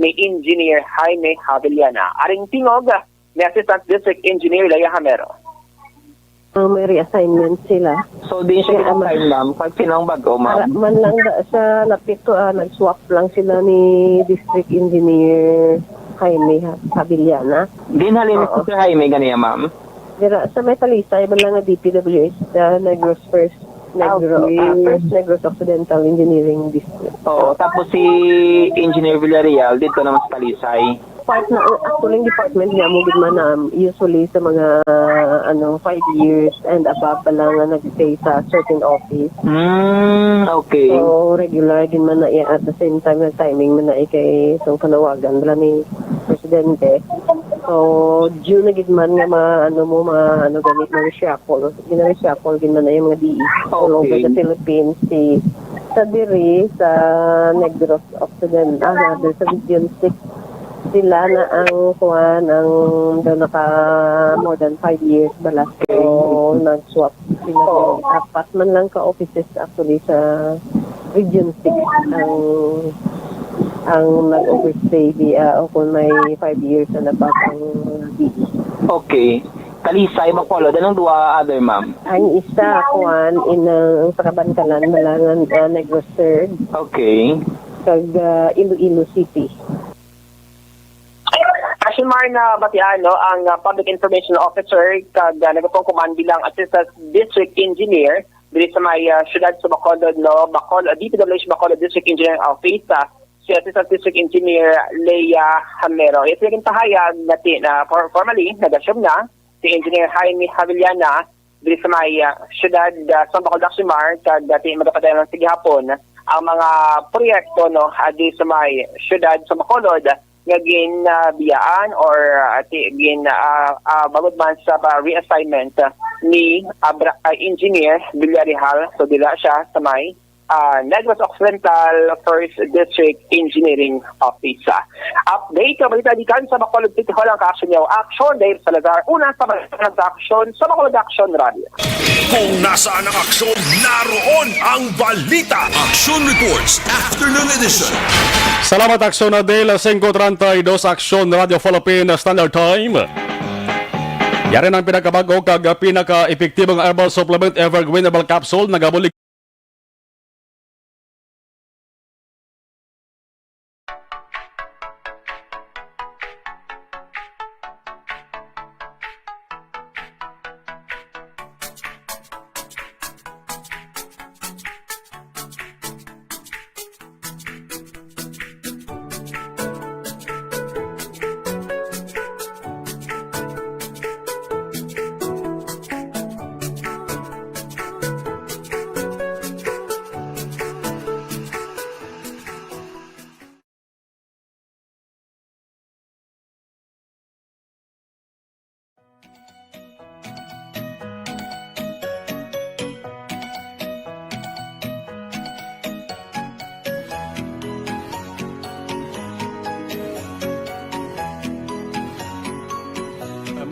ni Engineer Jaime Havillana. Aring tingog ni Assistant District Engineer Leia Hamero. Ah, may reassignment sila. So, di siya Yeah, ama. Gina-assign, ma'am? Kag sino ang bago, ma'am? Para man lang da, sa lapit ko, ah, nag-swap lang sila ni District Engineer Jaime Ha-, Havillana. Din halin Oo. Si Sir Jaime ganiya, ma'am? Dira, sa may Talisay, man lang nga D P W H, ah, Negros First, Ah, Negro, okay. ah, First Negros Occidental Engineering District. Oo, tapos si Engineer Villarreal, dito naman sa Talisay. Part na, actually, ang department niya mo gid man, um, usually sa mga, ano, five years and above pa lang nga nag-stay sa certain office. Hmm, okay. So, regular din man na iya at the same time, nag-timing man na iya kay itong panawagan bala ni Presidente. So, due na gid man nga mga, ano mo, mga, ano, gani, mga reshuffle. Gina-reshuffle gid man na yung mga D E all over Okay. the Philippines. Si, sa diri, sa Negros Occidental, ah, sa Region six, sila na ang kuwan, ang daw naka more than five years bala. So, Okay. nag-swap sila. Oo. Apat man lang ka offices actually sa Region six ang, ang nag-overstay di, ah, o kung may five years na nabag ang D E. Okay. Talisay, Bacolod. Anong dua other, ma'am? Ang isa, kuwan, in, ah, ang sa Kabankalan, Malangan, ah, Negros Third. Okay. Kag, ah, Iloilo City. Action Mar, na batian, no, ang, ah, Public Information Officer kag, ah, nagapungkuman bilang Assistant District Engineer diri sa may, ah, siyudad sa Bacolod, no, Bacol, ah, D P W H Bacolod District Engineering Office, ah, si Assistant District Engineer Leia Hamero. Iya sini ginpahayag nga ti-, na for-, formally, nag-assume na si Engineer Jaime Havillana diri sa may, ah, siyudad, ah, sa Bacolod, Action Mar, kag dati magapadayon lang sa gihapon ang mga proyekto, no, ah, diri sa may siyudad sa Bacolod nga ginabiyaan or, ah, ti-, gin, ah, ah, bangod man sa pa reassignment, ah, ni Abra-, ah, Engineer Villarreal. So, dila siya sa may, ah, Negros Occidental First District Engineering Office. Ah, update, kabalita di kan sa Bacolod City Hall ang kaaksyon niyo. Action, Dave Salazar. Una sa balita sa aksyon sa Bacolod Action Radio. Kung nasaan ang aksyon, naroon ang balita. Action Reports, Afternoon Edition. Salamat, Aksyon Adel. Singko treinta y dos, Aksyon Radio Philippine Standard Time. Yari ang pinakabago kag pinaka-epektibong herbal supplement, Evergreen Herbal Capsule. Nagabulig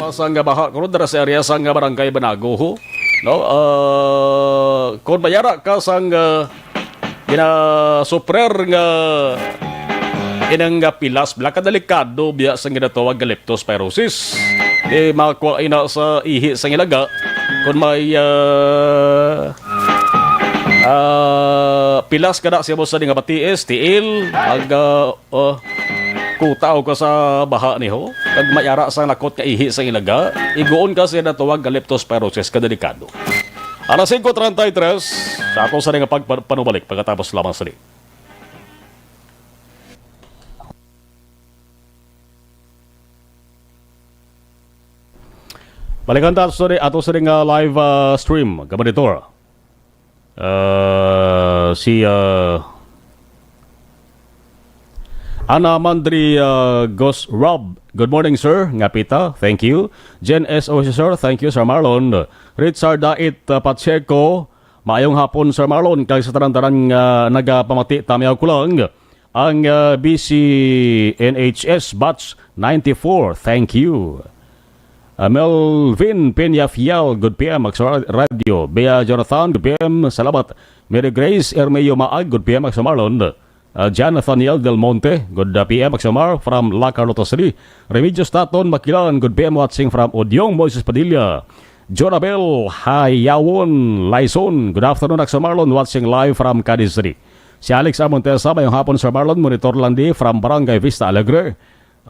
Masang nga baha karon dira sa area sang Barangay Banago, ho. No? Ah, kung mayara ka sang, ah, ginasuprer nga inang nga pilas, bala ka delikado biya sang ginatawag nga leptospirosis. Di makuha ina sa ihi sang ilaga. Kung may, ah, ah, pilas ka na siya mo sa di nga matiis, tiil, ag, ah, oh, kutaw ka sa baha niho, kag mayara sang lakot nga ihi sang ilaga, iguon ka siya natawag nga leptospirosis ka delikado. Alas singko treinta y tres, sa ato sa nga pagpanubalik pagkatapos lamang sini. Balikan ta ato sa, ato sa nga live, ah, stream, ka monitor. Ah, si, ah, Ana Mandri, uh, Gos Rob, good morning, sir. Ngapita, thank you. Jen S. Osisor, thank you, Sir Marlon. Richard Dait, uh, Pacheco, maayong hapon, Sir Marlon, kag sa tanan-tanan nga nagapamati, tamiyaw ko lang ang, uh, B C N H S Batch ninety-four, thank you. Uh, Melvin Peña Fial, good P M, Maxwell Radio. Bea Jonathan, good P M, salamat. Mary Grace Ermeo Maag, good P M, Maxwell Marlon. Uh, John Nathaniel Del Monte, good, uh, P M, Maxwell Mar, from La Carlota City. Remedios Taton Makilan, good P M, watching from Udyong. Moises Padilla, Jonabel Hayawon Laison, good afternoon, Maxwell Marlon, watching live from Cadiz City. Si Alex A. Montesa, mayong hapon, Sir Marlon, monitor lang di from Barangay Vista Alegre.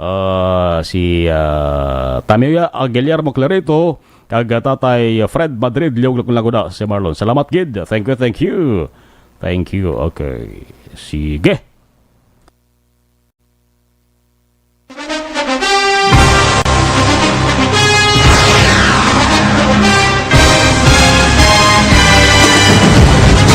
Ah, si, ah, Tamiya, ah, Guillermo Clarito, kag, ah, Tatay Fred Madrid, liog lang gud na si Marlon. Salamat gid. Thank you, thank you. Thank you. Okay. Sige.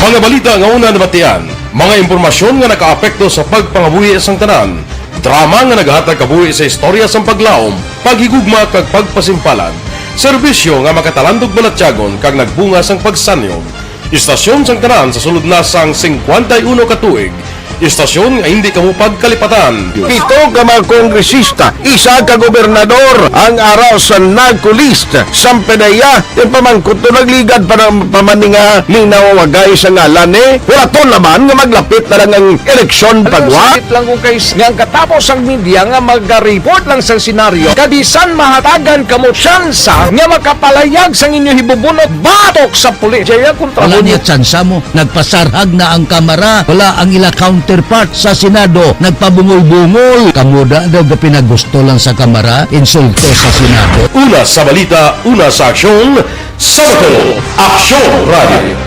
Mga balita nga una nabatian, mga impormasyon nga nakaapekto sa pagpangabuhi sang tanan, drama nga nagahatag kabuhi sa istorya sang paglaom, paghigugma kag pagpasimpalan, serbisyo nga makatalandog balatyagon kag nagbunga sang pagsanyon. Istasyon sang tanan sa sulod na sang singkwenta y uno ka tuig, istasyon nga indi kamo pagkalipatan. Pito ka mga kongresista, isa ka gobernador ang ara sa NAGCO list. Sampanaya, ipamangkot to nagligad pa ng pamaninga linawagay sa ngalan ni. Wala to laman nga maglapit na lang ang eleksyon pagwa. Sakit lang kung kay nga ang katapos ang media nga mag-report lang sa senaryo. Kabisan mahatagan kamo tsansa nga makapalayag sang inyo hibubunot batok sa pulis. Jaya kontra Wala mo. Niya tsansa mo. Nagpasarhag na ang Kamara. Wala ang ila counterpart sa Senado. Nagpabungol-bungol. Kamo da daw ga pinagusto lang sa Kamara. Insulto sa Senado. Una sa balita, una sa aksyon, sa Bacolod, Aksyon Radio.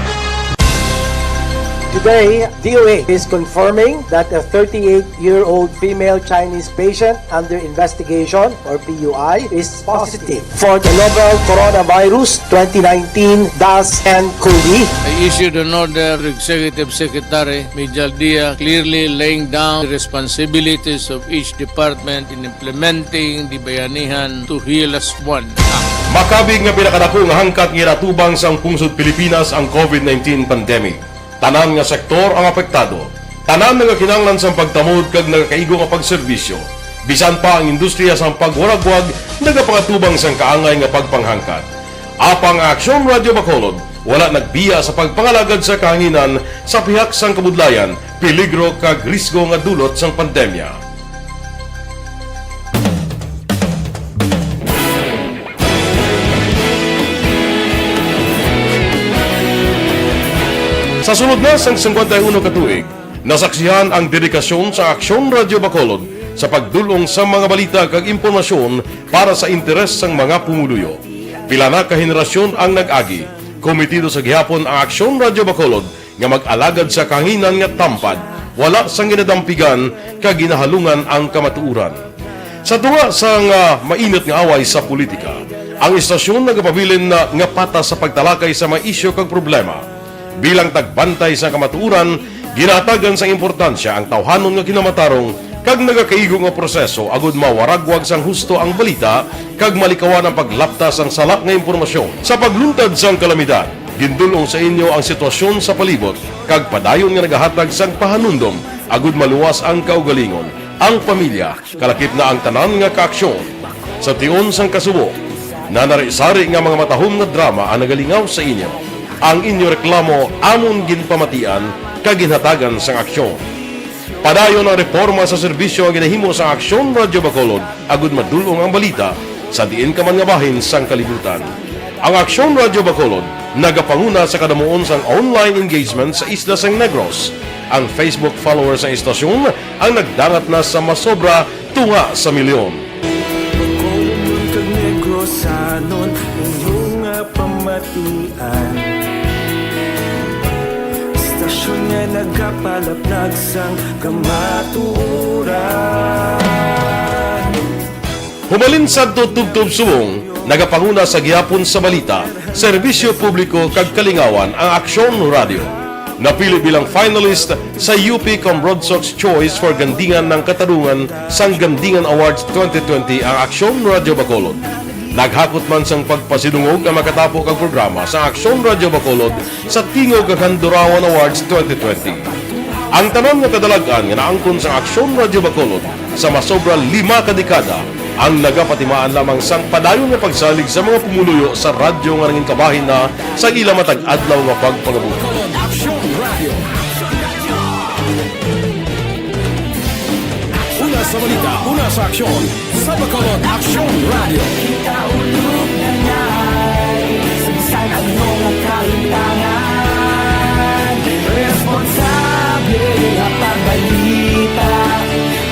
Today, D O H is confirming that a thirty-eight-year-old female Chinese patient under investigation, or P U I, is positive for the novel coronavirus twenty nineteen dash N cov. I issued an order to Executive Secretary Mijal Dia, clearly laying down the responsibilities of each department in implementing the Bayanihan to Heal Us One Act. Makabig nga pinakadako nga hangkat nga ginatubang sang pungsod Pilipinas ang COVID nineteen pandemic. Tanan nga sektor ang apektado. Tanan nagakinahanglan sang pagtamod kag nagakaigo nga pagserbisyo. Bisan pa ang industriya sang pagwaragwag nagapangatubang sang kaangay nga pagpanghangkat. Apang ang Aksyon Radio Bacolod wala nagbiya sa pagpangalagad sa kahanginan sa pihak sang kabudlayan, peligro kag risgo nga dulot sang pandemya. Sa sulod na sang singkwenta y uno ka tuig, nasaksihan ang dedikasyon sa Aksyon Radio Bacolod sa pagdul-ong sa mga balita kag impormasyon para sa interes sang mga pumuluyo. Pila na ka henerasyon ang nag-agi, komitido sa gihapon ang Aksyon Radio Bacolod nga mag-alagad sa kahanginan nga tampad, wala sang ginadampigan kag ginahalungan ang kamatuoran. Sa tunga sang, ah, mainit nga away sa politika, ang istasyon nagapabilin na nga patas sa pagtalakay sa mga isyu kag problema. Bilang tagbantay sa kamatuoran, ginahatagan sang importansya ang tawhanon nga kinamatarong kag nagakaigo nga proseso agud mawaragwag sang husto ang balita kag malikawan ang paglapta sang sala nga impormasyon. Sa pagluntad sang kalamidad, gindul-ong sa inyo ang sitwasyon sa palibot kag padayon nga nagahatag sang pahanumdom agud maluwas ang kaugalingon, ang pamilya, kalakip na ang tanan nga kaaksyon. Sa tion sang kasubo, nanari-sari nga mga matahom nga drama ang nagalingaw sa inyo. Ang inyo reklamo amon ginpamatian kag ginhatagan sang aksyon. Padayon ang reporma sa serbisyo nga ginahimo sang Aksyon Radio Bacolod agud madul-ong ang balita sa diin ka man nga bahin sang kalibutan. Ang Aksyon Radio Bacolod nagapanguna sa kadamuon sang online engagement sa isla sang Negros. Ang Facebook followers sang istasyon ang nagdangat na sa masobra tunga sa milyon. Bacolodnon kag Negrosanon, inyo nga pamatian. Istasyon nga nagapalaplag sang kamatuoran. Hubalin sadto tubtob subong, nagapanguna sa gihapon sa balita, serbisyo publiko kag kalingawan ang Aksyon Radio. Napili bilang finalist sa U P Cambronsox Choice for Gandingan ng Katarungan sang Gandingan Awards twenty twenty ang Aksyon Radyo Bacolod. Naghakot man sang pagpasidungog ang makatapo kag programa sa Aksyon Radyo Bacolod sa Tingog kag Handurawan Awards twenty twenty. Ang tanan nga kadalag-an nga naangkon sa Aksyon Radyo Bacolod sa masobra lima ka dekada ang nagapatimaan lamang sang padayon nga pagsalig sa mga pumuluyo sa radyo nga nangin kabahin na sa ila matag adlaw nga pagpangabuhi. Aksyon Radio. Una sa balita, una sa aksyon, sa Bacolod Aksyon Radio. Sa ano nga kahimtangan, responsable nga pagbalita,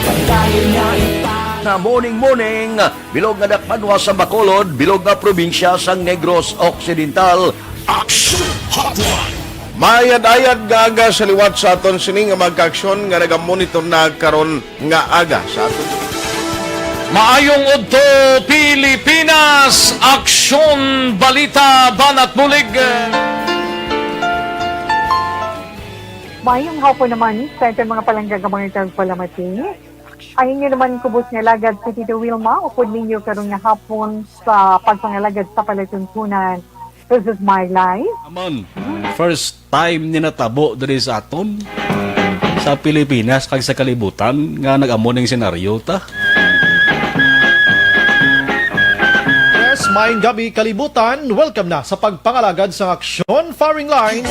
pagdayon nga ipa- Na morning, morning, bilog nga dakpanwa sa Bacolod, bilog nga probinsya sang Negros Occidental. Action Hotline. Maayad-ayad nga aga sa liwat sa aton sini nga mga kaaksyon nga nagamonitor na karon nga aga sa aton. Maayong udto, Pilipinas! Aksyon, balita, banat bulig. Maayong hapon naman sa aton mga palangga nga mga tagpalamati. Ang inyo naman kubos nga alagad si Tito Wilma, upod ninyo karon nga hapon sa pagpangalagad sa palatuntunan. This is my life. Amon, first time ni natabo diri sa aton, sa Pilipinas kag sa kalibutan, nga nag-amo ning senaryo ta. Yes, maayong gabi, kalibutan. Welcome na sa pagpangalagad sang aksyon, firing line.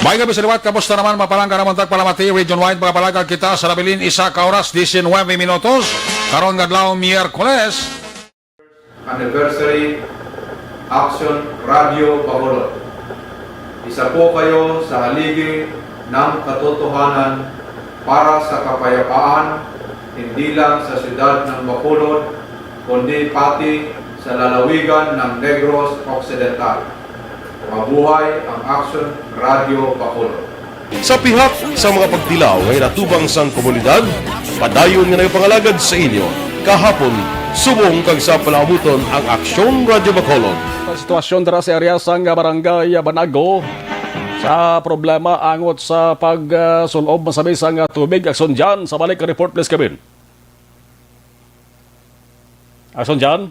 May gabi sa liwat, kamusta naman, mga palangga namon tagpalamati, region-wide, mga palangga kita sa nabilin, isa ka oras, diecinuebe minutos, karon nga adlaw, Miyerkules. Anniversary, Action Radio Bacolod. Isa po kayo sa haligi ng katotohanan para sa kapayapaan, hindi lang sa siyudad ng Bacolod, kundi pati sa lalawigan ng Negros Occidental. Mabuhay ang Action Radio Bacolod. Sa pihak sa mga pagtilaw nga ginatubang sang komunidad, padayon nga nagapangalagad sa inyo kahapon, subong kag sa palaabuton ang Aksyon Radyo Bacolod. Ang sitwasyon dira sa area sang Barangay Banago sa problema angot sa pagsul-ob masabi sang tubig. Aksyon Jan, sa balik report, please, Kevin. Aksyon Jan.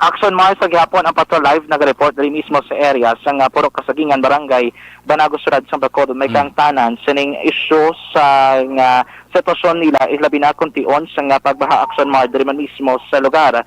Action Mars, sa gihapon ang Patrol Live nag-report diri mismo sa area sang, ah, Purok Kasagingan, Barangay Banago, Syudad sang Bacolod, may Mm. kaangtanan sining isyu sa nga sitwasyon nila, ilabi na kon tion sang, ah, pagbaha. Action Mars, diri man mismo sa lugar.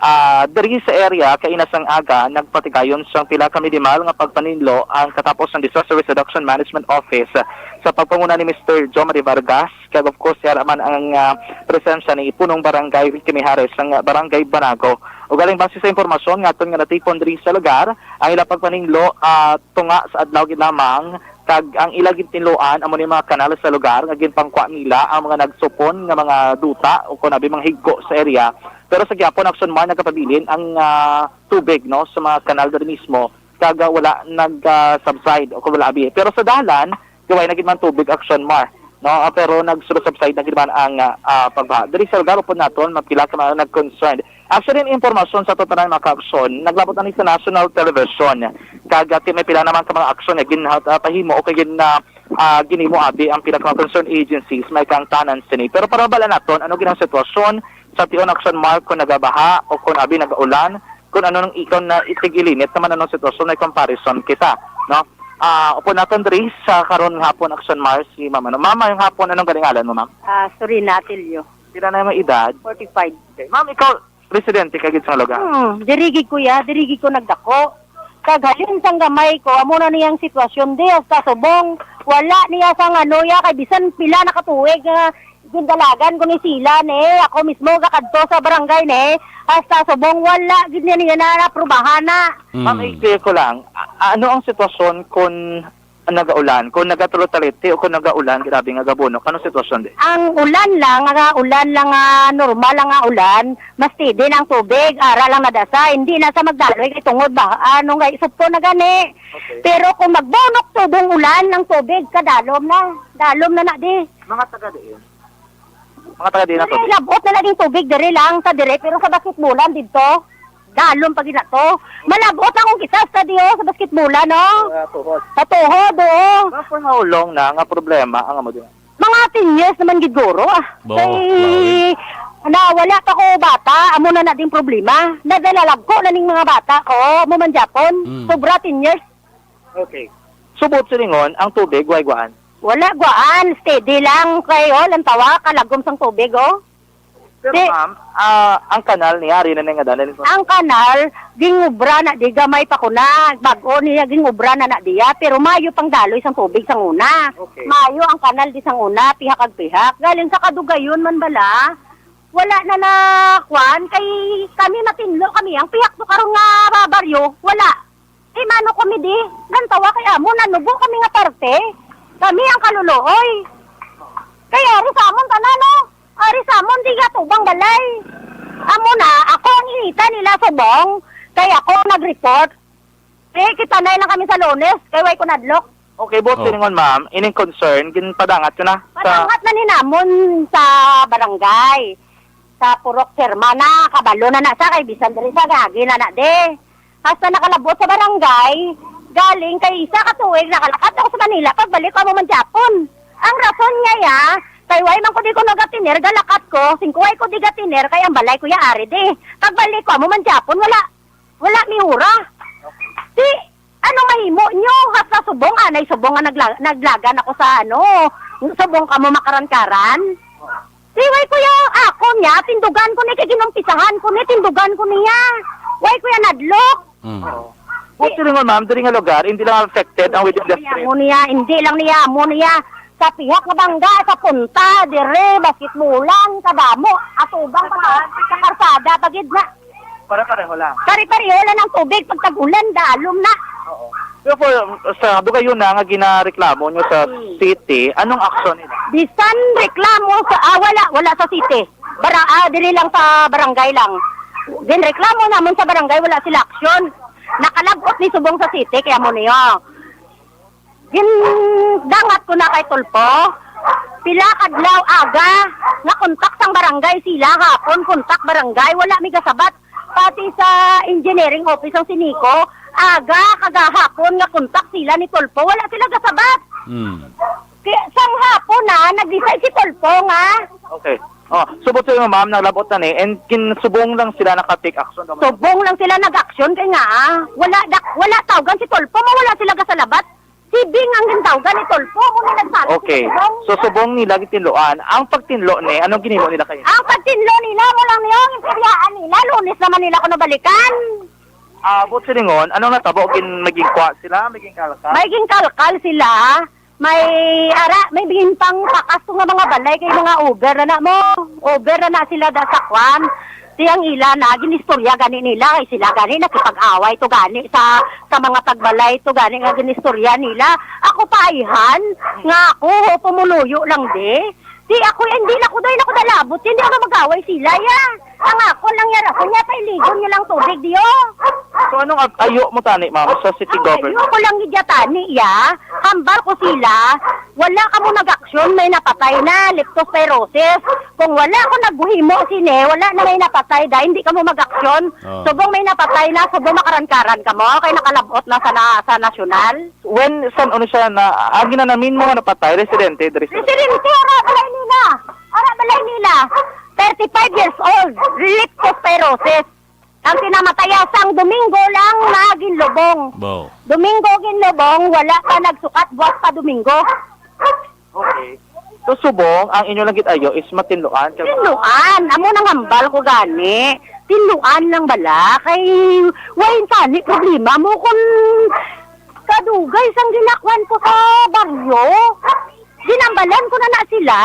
Ah, diri sa area, kaina sang aga, nagpatigayon sang pila ka minimal nga pagpaninlo ang katapos sang Disaster Risk Reduction Management Office, ah, sa pagpanguna ni Mister Jomari Vargas. Kag of course, yara man ang, ah, presensya ni Punong Barangay Wilkie Mijares sang Barangay Banago. Ugaling base sa impormasyon nga aton nga natipon diri sa lugar, ang ila pagpaninlo, ah, tunga sa adlaw gid lamang, kag ang ila gintinluan amo ni mga kanal sa lugar nga ginpangkwa nila ang mga nagsupon nga mga duta o kon abi mga higko sa area. Pero sa gihapon, Action Mar, nagapabilin ang, ah, tubig, no, sa mga kanal diri mismo, kag, ah, wala nag, ah, subside o kon wala abi. Pero sa dalan, Gaway na gid man tubig, Action Mar, no? Ah, pero nagsusubside na gid man ang, ah, ah, pagbaha. Diri sa lugar, upod naton, mapila ka mga nag-concerned. Actually, ang impormasyon sa aton tanan, mga ka-aksyon, naglabot na ni sa national television. Kag, ah, ti-, may pila naman ka mga aksyon nga gin-, ah, pahimo o kay gin-, ah, ah, ginhimo abi ang pila ka mga concerned agencies, may kaangtanan sini. Pero para mabal-an naton, ano gid ang sitwasyon sa tion, Action Mar, kung nagabaha o kung abi nagaulan, kung ano nang ikaw na itigilinit naman anong sitwasyon, may comparison kita, no? Ah, upod naton diri sa karon nga hapon, Action Mar, si Ma'am. Ano, Ma'am, maayong hapon, anong gani ngalan mo, Ma'am? Ah, Sorina Atilio. Pila na yung edad? Forty-five. Okay. Ma'am, ikaw, residente ka gid sa lugar? Hmm, diri gid ko ya, diri gid ko nagdako. Kag halin sang gamay ko, amo na niyang sitwasyon di, hasta subong, wala niya sang ano ya, kay bisan pila na ka tuig nga gindalagan ko ni sila, ne. Ako mismo gakadto sa barangay, ne. Hasta subong wala gid niya, niya na naprobahan na. Mm. Ma'am, i-clear ko lang, a-, ano ang sitwasyon kung nagaulan? Kung nagatulotaliti o kung nagaulan, grabe nga gabunok, anong sitwasyon di? Ang ulan lang, nga ulan lang, nga normal lang nga ulan, mas tidi na ang tubig, ara lang nadasa, hindi na sa magdaloy kay tungod ba, ano nga, isupon na gani. Okay. Pero kung magbunok tubong ulan, ang tubig, kadalom na, dalom na na di. Mga taga diin? Mga taga diin na to? Diri, labot na lang yung tubig, diri lang, sa diri, pero sa basketbolan dito. Dalom pa gid na to. Malabot akong kita sa diyo sa basketbola, no? Sa tuhod. Sa tuhod, oo. Ma'am, for how long na nga problema ang amo din? Mga ten years naman gid guro, ah. Bo, Kay, na wala pa ko bata, amo na na ding problema. Nadalalagko na ning mga bata ko, amo man Japon. Mm. Sobra ten years. Okay. Subot silingon, ang tubig, way guwaan? Wala guwaan, steady lang. Kay, oh, lantawa, kalagom sang tubig, oh. Pero, Di- ma'am, ah, ang kanal niya, ari na nga dalan. Ang kanal, gingubra na di gamay pa ko na. Bag-o niya, gingubra na na diya. Pero mayo pang daloy sang tubig sang una. Okay. Mayo ang kanal di sang una, pihak ag pihak. Galing sa kadugayon man bala, wala na na, kwan, kay kami matinlo kami. Ang pihak to karon nga ba-, baryo, wala. Kay mano kami di, lantawa kay amo, nanubo kami nga parte. Kami ang kaluluoy. Kay ari sa amon tanan, no? Ari sa amon, di gatubang balay. Amo na, ako ang inita nila subong, kay ako ang nag-report. Eh, kita na lang kami sa Lunes, kay way ko nadlok. Okay, buot Oh. silingon, ma'am, ining concern, ginpadangat ko na sa Padangat na ni namon sa barangay. Sa Purok Chairman na, kabalo na na sa kay bisan diri sa gagi na na de. Hasta nakalabot sa barangay, galing kay isa ka tuig nakalakad ako sa Manila, pagbalik ko amo man Japon. Ang rason niya ya, kay way man ko di ko nagatiner, galakat ko, singko way ko di gatiner, kay ang balay ko ya ari di. Pagbalik ko amo man Japon, wala, wala mi hura. Di, ano mahimo nyo? Hasta subong, anay subong nga nagla-, naglagan ako sa ano, subong kamo makaran-karan. Di, way ko ya, ako niya, tindugan ko ni, kay ginumpisahan ko ni, tindugan ko niya. Way ko ya nadlok. Mm. Oo. Buot silingon, ma'am, diri nga lugar, hindi lang affected ang wheat industry. Amo niya, hindi lang niya, amo niya. Sa pihak nga bangga, sa punta, dire, basketbolan, kadamo, atubang pa sa, sa karsada, pagid na. Pare-pareho lang. Pare-pareho lang ang tubig, pag tag-ulan, dalom na. Oo. Pero for, sa dugayon na nga ginareklamo nyo sa Hmm. city, anong action nila? Bisan reklamo sa, ah, wala, wala sa city. Bara-, ah, diri lang sa barangay lang. Ginreklamo namon sa barangay, wala sila aksyon. Nakalabot ni subong sa city, kaya mo niyo. Gindangat ko na kay Tulfo. Pila kadlaw aga, nga kontak sang barangay sila, hapon kontak barangay, wala mi gasabat. Pati sa engineering office ang Sinico, aga kagahapon nga kontak sila ni Tulfo, wala sila gasabat. Mm. Kaya sang hapon na, nag-decide si Tulfo nga. Okay. Oh, subot sa imo, ma'am, naglabot na ni, and kin-, subong lang sila naka-take action. Subong lang sila nag-action kay nga, ah, wala dak-, wala tawgan si Tulfo, mawala sila gasalabat. Si Bing ang gintawgan ni Tulfo, mo ni nagsabi Okay. si Tulfo. So, subong nila gitinloan. Ang pagtinlo ni, anong ginhimo nila kayo? Ang pagtinlo nila, mo lang niyo, ang istoryahan nila, Lunes naman nila kuno balikan. Ah, buot silingon, anong natabo? Gin-, may ginkwa sila? May ginkalkal? May ginkalkal sila. May ara, may ginpangpakas ko nga mga balay kay mga over na na mo. Over na na sila da sa kwan. Ti ang ila na ginistorya gani nila, kay sila gani nakipag-away to gani sa, sa mga tagbalay to gani nga ginistorya nila. Ako pa ayhan nga ako pumuluyo lang di. Di ako, hindi na ko, dahil ako dalabot, hindi ako mag-away sila ya. Ang ako lang ya rason niya, pailigon niyo lang tubig diyo. So, anong ag-, ayo mo tani, ma'am, sa city Ang government? Ayo ko lang gid ya tani ya, hambal ko sila, wala kamo nag-aksyon, may napatay na, leptospirosis. Kung wala ko nagbuhimo sini, wala na may napatay da, hindi kamo mag-aksyon. Oh. Subong may napatay na, subong makarankaran kamo, kay nakalabot na sa na-, sa nasyonal. When, san, ano siya, na, ang ginanamin mo nga napatay, residente, diri sa Residente, ara balay nila. Ara balay nila. Thirty-five years old, leptospirosis. Ang kinamataya sang Domingo lang na ginlubong. Bo. Domingo ginlubong, wala pa nagsukat buwas pa Domingo. Okay. So, subong, ang inyo lang gid ayo is matinluan. Tinluan. Amo nang hambal ko gani. Tinluan lang bala. Kay, way tani problema mo kung kadugay sang ginakuan ko sa baryo. Ginambalan ko na na sila.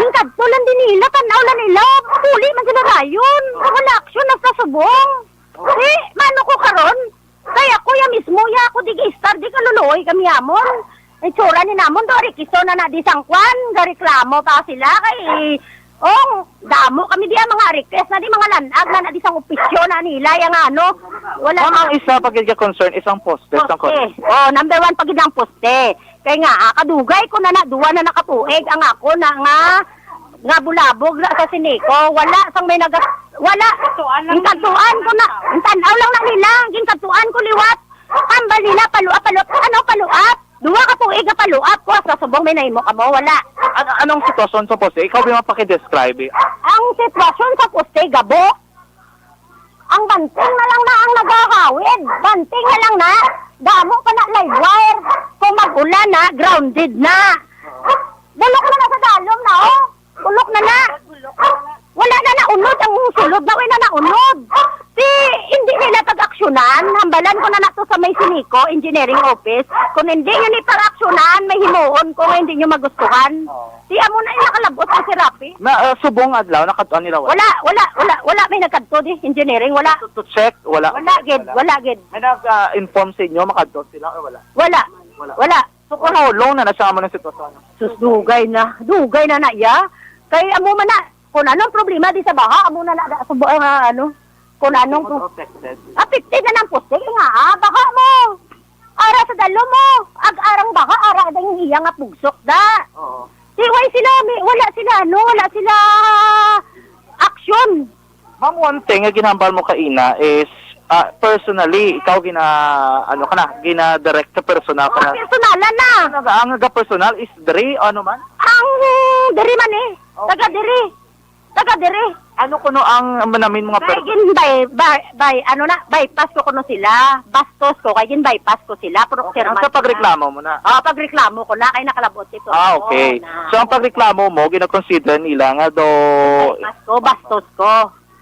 Yung kadto lang din nila, tanaw lang nila. Puli man sila dayon. Wala aksyon na sa subong. Di, mano ko karon? Kay ako ya mismo, ya ako di istar, di kaluluoy kami amon. Itsura ni namon, do, rikiso na na di sang kwan, gareklamo pa sila, kay, oh, damo kami di ang mga request na di, mga lanag na na di sang opisyo na nila, yang ano, wala Ma'am, pa ang isa pa gid ka concern, isang poste, isang Poste. Oh, number one pa gid ang poste. Kay nga, ah, kadugay ko na na, duwa na nakatuig ang ako na nga nga bulabog na sa Sinico, wala sang may naga-, wala. Kadtuan lang. Ang kadtuan ko na, ang tan-aw lang na nila, ang kadtuan ko liwat. Tambal nila, paluap, paluap, ano, paluap. Duwa ka tuig nga paluap ko, sa subong may nahimo kamo, wala. Ano, anong sitwasyon sa poste? Ikaw ba mapakidescribe? Eh? Ang sitwasyon sa poste, gabo. Ang banting na lang na ang nagahawid. Banting na lang na. Damo pa na live wire. Kung mag-ulan na, grounded na. Bulok na na sa dalom na, oh. Bulok na na. Wala na naunod ang sulod na, wala na naunod. Si, hindi nila pag-aksyonan. Hambalan ko na na to sa may Sinico Engineering Office. Kung hindi nyo ni pag-aksyonan, may himuon ko nga hindi nyo magustuhan. Si amo na yung nakalabot sa si Rafi. Na, uh, subong adlaw, nakadto nila wala? Wala, wala, wala, wala may nagkadto di engineering, wala. To, to check, wala. Wala gid, wala gid. May nag-inform uh, sa inyo makadto sila or wala? Wala. Wala. Wala. So for how long na nasa amo ng sitwasyon? Sus, dugay na. Dugay na na iya. Kay amo man na, kung anong problema di sa baha, amo na na, na sa uh, ano, kung anong pro- affected. Affected na ng poste nga, ah, baha mo. Ara sa dalo mo, ag-arang baka ara dang iya nga pugsok da. Oo. Di way sila, may, wala sila, ano, wala sila aksyon. Ma'am, one thing nga ginhambal mo kaina is, ah, personally, ikaw gina, ano ka na, gina-direct sa personal ka na. Personalan na. Ang, ang aga personal is diri, ano man? Ang diri man eh. Okay. Taga diri. Taga diri. Ano kuno ang manamin mga Kay per- gin by, by, by, ano na, bypass ko kuno sila. Bastos ko, kay gin bypass ko sila. Pero Okay, ang sa pagreklamo mo na. Oh, pagreklamo ko na kay nakalabot ito. Ah, okay. Oo, na. So, ang pagreklamo mo, gina-consider nila nga do Bypass ko, bastos ko.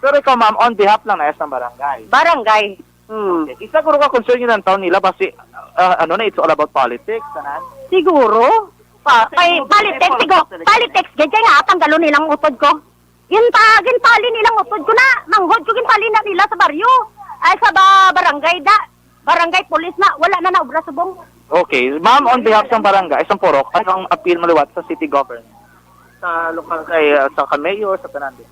Pero ikaw, ma'am, on behalf lang na sa barangay. Barangay. Hmm. Okay. Isa guro ka concern yun ang taon nila basi ah, ano na, it's all about politics, tanan. Siguro. Pa, kay politics, siguro. Politics, gid kay nga tanggalon nilang utod ko. Ginpa, ginpali nilang utod ko na. Manghod ko ginpali na nila sa baryo. Ay, sa ba, barangay da. Barangay police na. Wala na na obra subong. Okay. Ma'am, on behalf sang barangay, sang purok, anong appeal mo liwat sa city government? Sa lokal kay, ah, sa ka mayor, sa tanan din?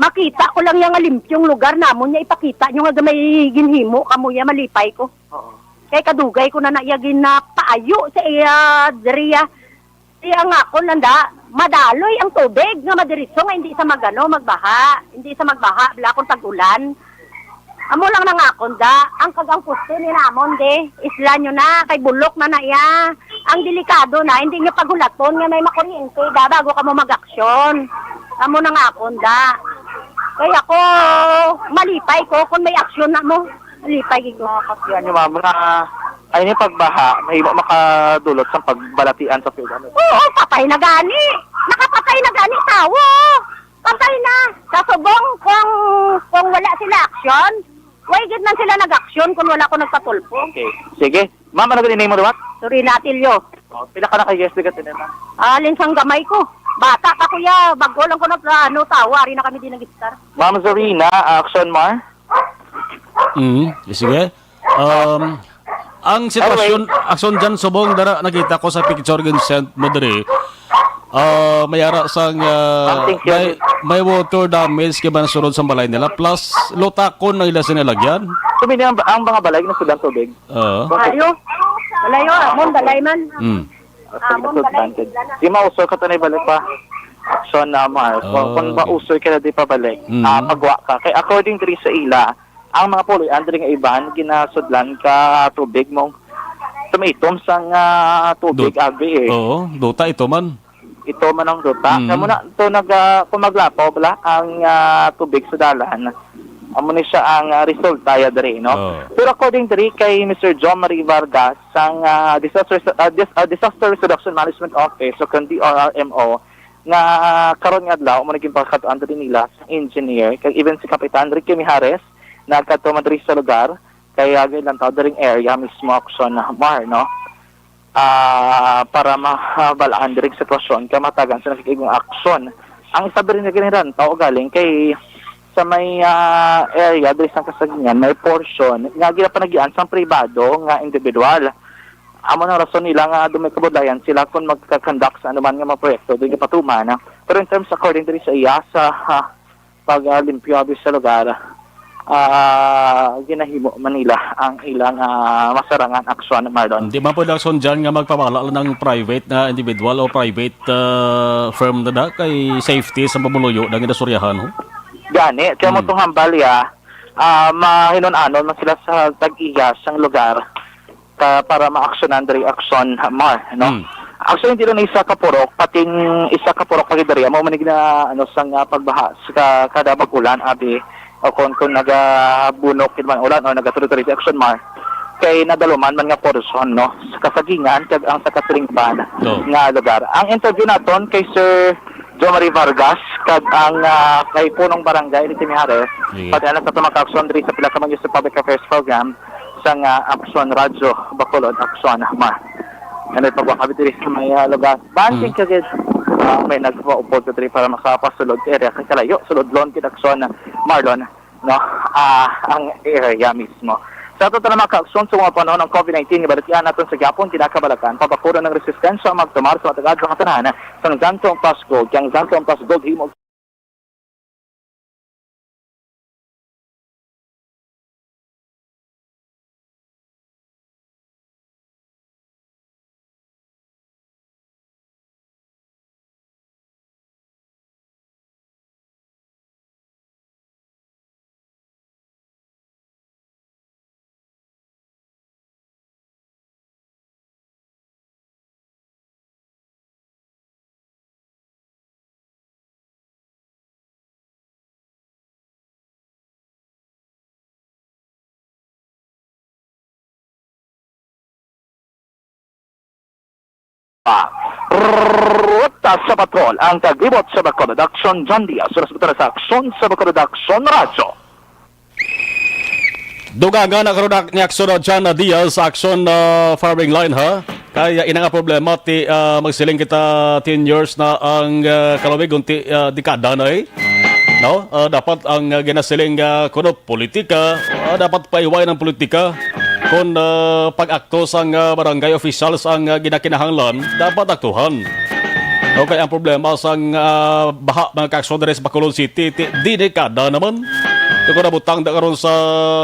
Makita ko lang yang limpyong lugar namon nga ipakita nyo nga may ginhimo kamo ya malipay ko. Oo. Kay kadugay ko na na iya ginapaayo sa iya diriya. Kaya nga ako nanda, madaloy ang tubig nga madiritso nga hindi sa magano, magbaha, hindi sa magbaha, bala kung tag-ulan. Amo lang nang akon da, ang kagang poste ni namon de, isla nyo na, kay bulok na na iya. Ang delikado na, hindi nyo paghulaton nga may makuryente da bago kamo mag-aksyon. Amo nang akon da. Kay ako, malipay ko kung may aksyon na mo. Malipay ko. Mga kasyan nyo, ma'am, nga ay ni pagbaha, mahimo makadulot sa pagbalatian sa field. Ano? Oo, patay na gani. Nakapatay na gani tawo. Patay na. Sa subong, kung, kung wala sila aksyon, way gid man sila nag-aksyon kung wala ko nagpatulpo. Okay. Sige. Ma'am, ano gani name mo liwat? Sorry, Natilyo. Oh, pila ka na ka years di ka tinema? Alin sang gamay ko. Bata pa kuya, bago lang ko na ano, tawa, ari na kami di nag-star. Ma'am Zorina, ah, Action Mar? Mm, sige. Um, ang sitwasyon, ason dyan subong dara nakita ko sa picture gin send mo diri. Ah, may ara sang ah, Ma'am, thank you. may, may water damage kay man sulod sa balay nila plus lutakon ang ila sinalagyan. Sumini ang, ang mga balay na silang tubig. Oo. Ayo. Wala yo, amon balay man. Mm. Amon balay. Di mausor ka tanay balik pa. Action na mo. Kung, kung ba usoy ka na di pabalik, Mm. ah, pagwa ka. Kay according diri sa ila, ang mga puloy-an diri nga iban ginasudlan ka tubig mo. Tumitom sang ah, tubig Dut- agi eh. Oo, duta ito man. Ito man ang duta. Mm. Kamo na to nag ah, kung maglapaw bala ang ah, tubig sa dalan. Amo ni siya ang ah, resulta ya diri, no? Oh. Pero according diri kay Mister John Marie Vargas, sang ah, disaster ah, dis- ah, Disaster Reduction Management Office o kung D R R M O nga ah, karon nga adlaw mo naging pagkatuan diri nila sa engineer kag even si Kapitan Ricky Mijares nagkadto man diri sa lugar kay uh, ilang tao diri area mismo action na mar, no? Ah, para mabalaan diri sitwasyon kay matagan sa nagkigong aksyon. Ang isa diri nga ginhirantaw galing kay sa may ah, area diri sa Kasagingan may portion nga ginapanagian sang pribado nga individual. Amo nang rason nila nga dumay kabudlayan sila kung magka-conduct sa anuman nga mga proyekto diri nga patuman. Pero in terms according diri sa iya sa ah, paglimpyo diri sa lugar, ah, ginahimo man nila ang ilang, ah, masarangan aksyon, Marlon. Hindi man pwede aksyon dyan nga magpabala lang ng private na individual o private, ah, firm na da kay safety sa pamuluyo ng industoryahan, ho? Gani, kaya mo Hmm. tong hambal ya, ah, mahinun-anon man sila sa tag-iya sang lugar ka, para maaksyonan diri aksyon, Mar, no? Mm. Actually, hindi lang isa ka purok, pating isa ka purok lagi diri, amo man gina, ano, sang, ah, pagbaha sa ka-, kada mag-ulan, abi, o kung, kung nagabunok yun man ulan o nagatuloy-tuloy sa aksyon, Mar, kay nadaluman man nga portion, no? Sa Kasagingan, kag ang sa Kasilingban No. nga lugar. Ang interview naton kay Sir Jomari Vargas, kag ang, ah, kay Punong Barangay ni Timihares, Sige. pati ang sa tumakakson diri sa pila ka Municipal Public Affairs Program, sang, ah, Aksyon Radyo Bacolod, Aksyon Mar. Ano yung pagwakabit diri sa may, ah, lugar? Banting Mm. ka gid, ah, may nagpaupod ka diri para makapasulod sa area. Kay kalayo, sulod lon gid Aksyon Marlon, no? Ah, ang area mismo. Sa ato na mga kaaksyon sa mga panahon ng covid nineteen, ibalatian natin sa gihapon, kinakabalakan, pabakuro ng resistensya ang magtumar sa matag-adlaw nga tanan sang Santo Pascog, kang Santo Pascog, himo Ruta sa Patrol, ang taglibot sa Bacolod Aksyon, John Diaz. Sulas buto na sa Aksyon sa Bacolod Aksyon Radyo. Dugangan na karon ni Aksyon, uh, John Diaz sa Aksyon, uh, Farming Line, ha? Kaya ina nga problema, ti, uh, magsiling kita, ten years na ang, uh, kalawig, unti, uh, dekada na, eh. No? Uh, dapat ang, uh, ginasiling, uh, kuno politika, uh, dapat paiway ng politika. Kung, uh, pag-akto sang, uh, barangay officials ang, uh, ginakinahanglan, dapat aktuhan. Okay, ang problema sang, ah, baha, mga kaaksyon, diri sa Bacolod City, ti-, di dekada naman. Ito ko nabutang da karon sa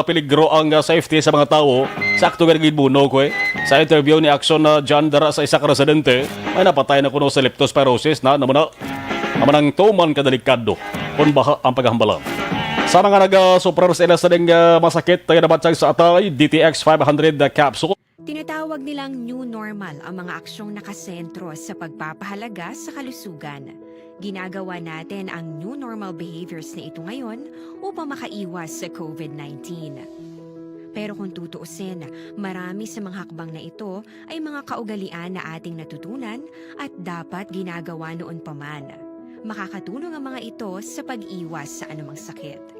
peligro ang, ah, safety sa mga tawo. Sakto nga naging buno ko, eh. Sa interview ni Aksyon na John dara sa isa ka residente, may napatay na kuno sa leptospirosis na naman na. Naman ang tuman kadelikado kung baha ang paghambalan. Sa mga nagasuprar sa ila sa ding, ah, masakit, tayo nabatyag sa atay, D T X five hundred capsule. Tinatawag nilang new normal ang mga aksyong nakasentro sa pagpapahalaga sa kalusugan. Ginagawa natin ang new normal behaviors na ito ngayon upang makaiwas sa covid nineteen. Pero kung tutuusin, marami sa mga hakbang na ito ay mga kaugalian na ating natutunan at dapat ginagawa noon pa man. Makakatulong ang mga ito sa pag-iwas sa anumang sakit.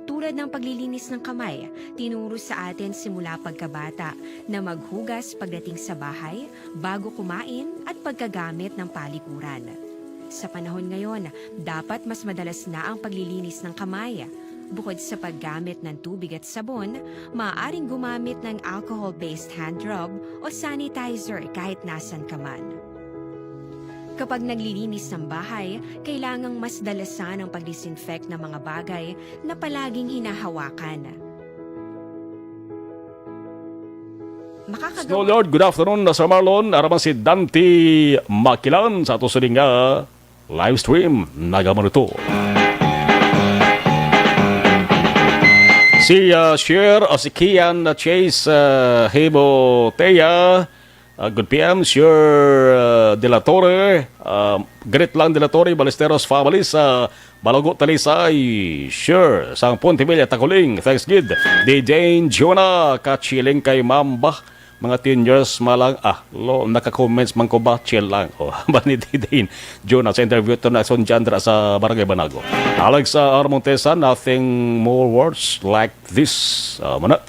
Tulad ng paglilinis ng kamay, tinuro sa atin simula pagkabata na maghugas pagdating sa bahay, bago kumain, at pagkagamit ng palikuran. Sa panahon ngayon, dapat mas madalas na ang paglilinis ng kamay. Bukod sa paggamit ng tubig at sabon, maaaring gumamit ng alcohol-based hand rub o sanitizer kahit nasan ka man. Kapag naglilinis ng bahay, kailangang mas dalasan ang pag-disinfect ng mga bagay na palaging hinahawakan. Makakagawa Snow Lord, good afternoon, Sir Marlon. Araman si Dante Makilan sa ato sining nga live stream. Nagamonitor. Si, ah, Sher, ah, si Kian, ah, Chase, ah, Hibotea, ah, good P M, Sir, ah, De La Torre, ah, greet lang De La Torre, Ballesteros family sa Balugo, Talisay, Sher, sang Ponte Villa, Takuling, thanks gid. D J Jonah, kachiling kay Mamba, mga ten years ma lang, ah, lo, naka-comments man ko ba, chill lang. Oh, ba ni D J Jonah sa interview to na Son Chandra sa Barangay Banago. Alex, ah, R Montesa, nothing more words like this. Ah, muna.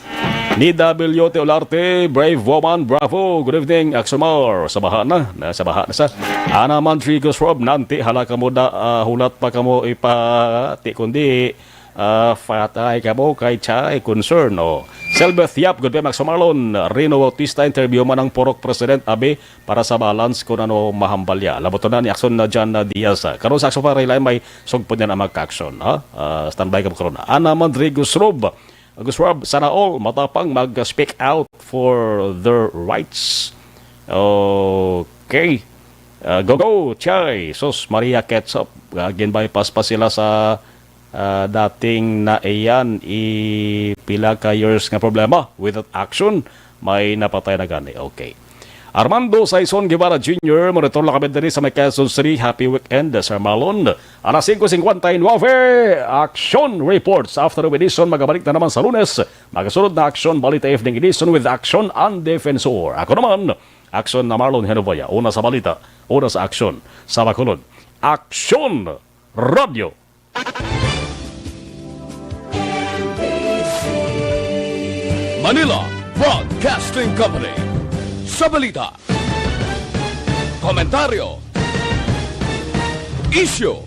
Nida Bilyonte Olarte, brave woman, bravo. Good evening, Axomar. Sa baha na, na sa baha na sa. Ana Mandrigos Rob, nanti hala kamo da, ah, hulat pa kamo ipati, kundi Ah, patay ka mo kay Chay concern, oh. Selbeth Yap, good day, Max Marlon. Rino Bautista, interview man ang purok president, abi, para sa balance kung ano mahambalya. Labuton na ni Action na dyan na Diaz, ah. Karon sa Action pa, Relay, may sugpod niya na mag-action, ha? Ah, standby ka mo karon. Ana Mandrigo Srob, Agus Rob, sana all matapang mag-speak out for their rights. Okay. Ah, go, go, Chay. Sus, Maria Ketchup. Ah, gin-bypass pa sila sa, ah, dating na iyan. I pila ka years nga problema without action. May napatay na gani. Okay. Armando Saison Guevara Junior, monitor lang kami diri sa may Quezon City. Happy weekend, Sir Marlon. Alas singko singkwenta y nuebe, Action Reports. After of Edison, magabalik na naman sa Lunes. Magasunod na Action, Balita Evening Edition with Action and Defensor. Ako naman, Action na Marlon Henovoya. Una sa balita, una sa aksyon, sa Bacolod. Action Radio. Manila Broadcasting Company. Sa balita, komentaryo, isyu,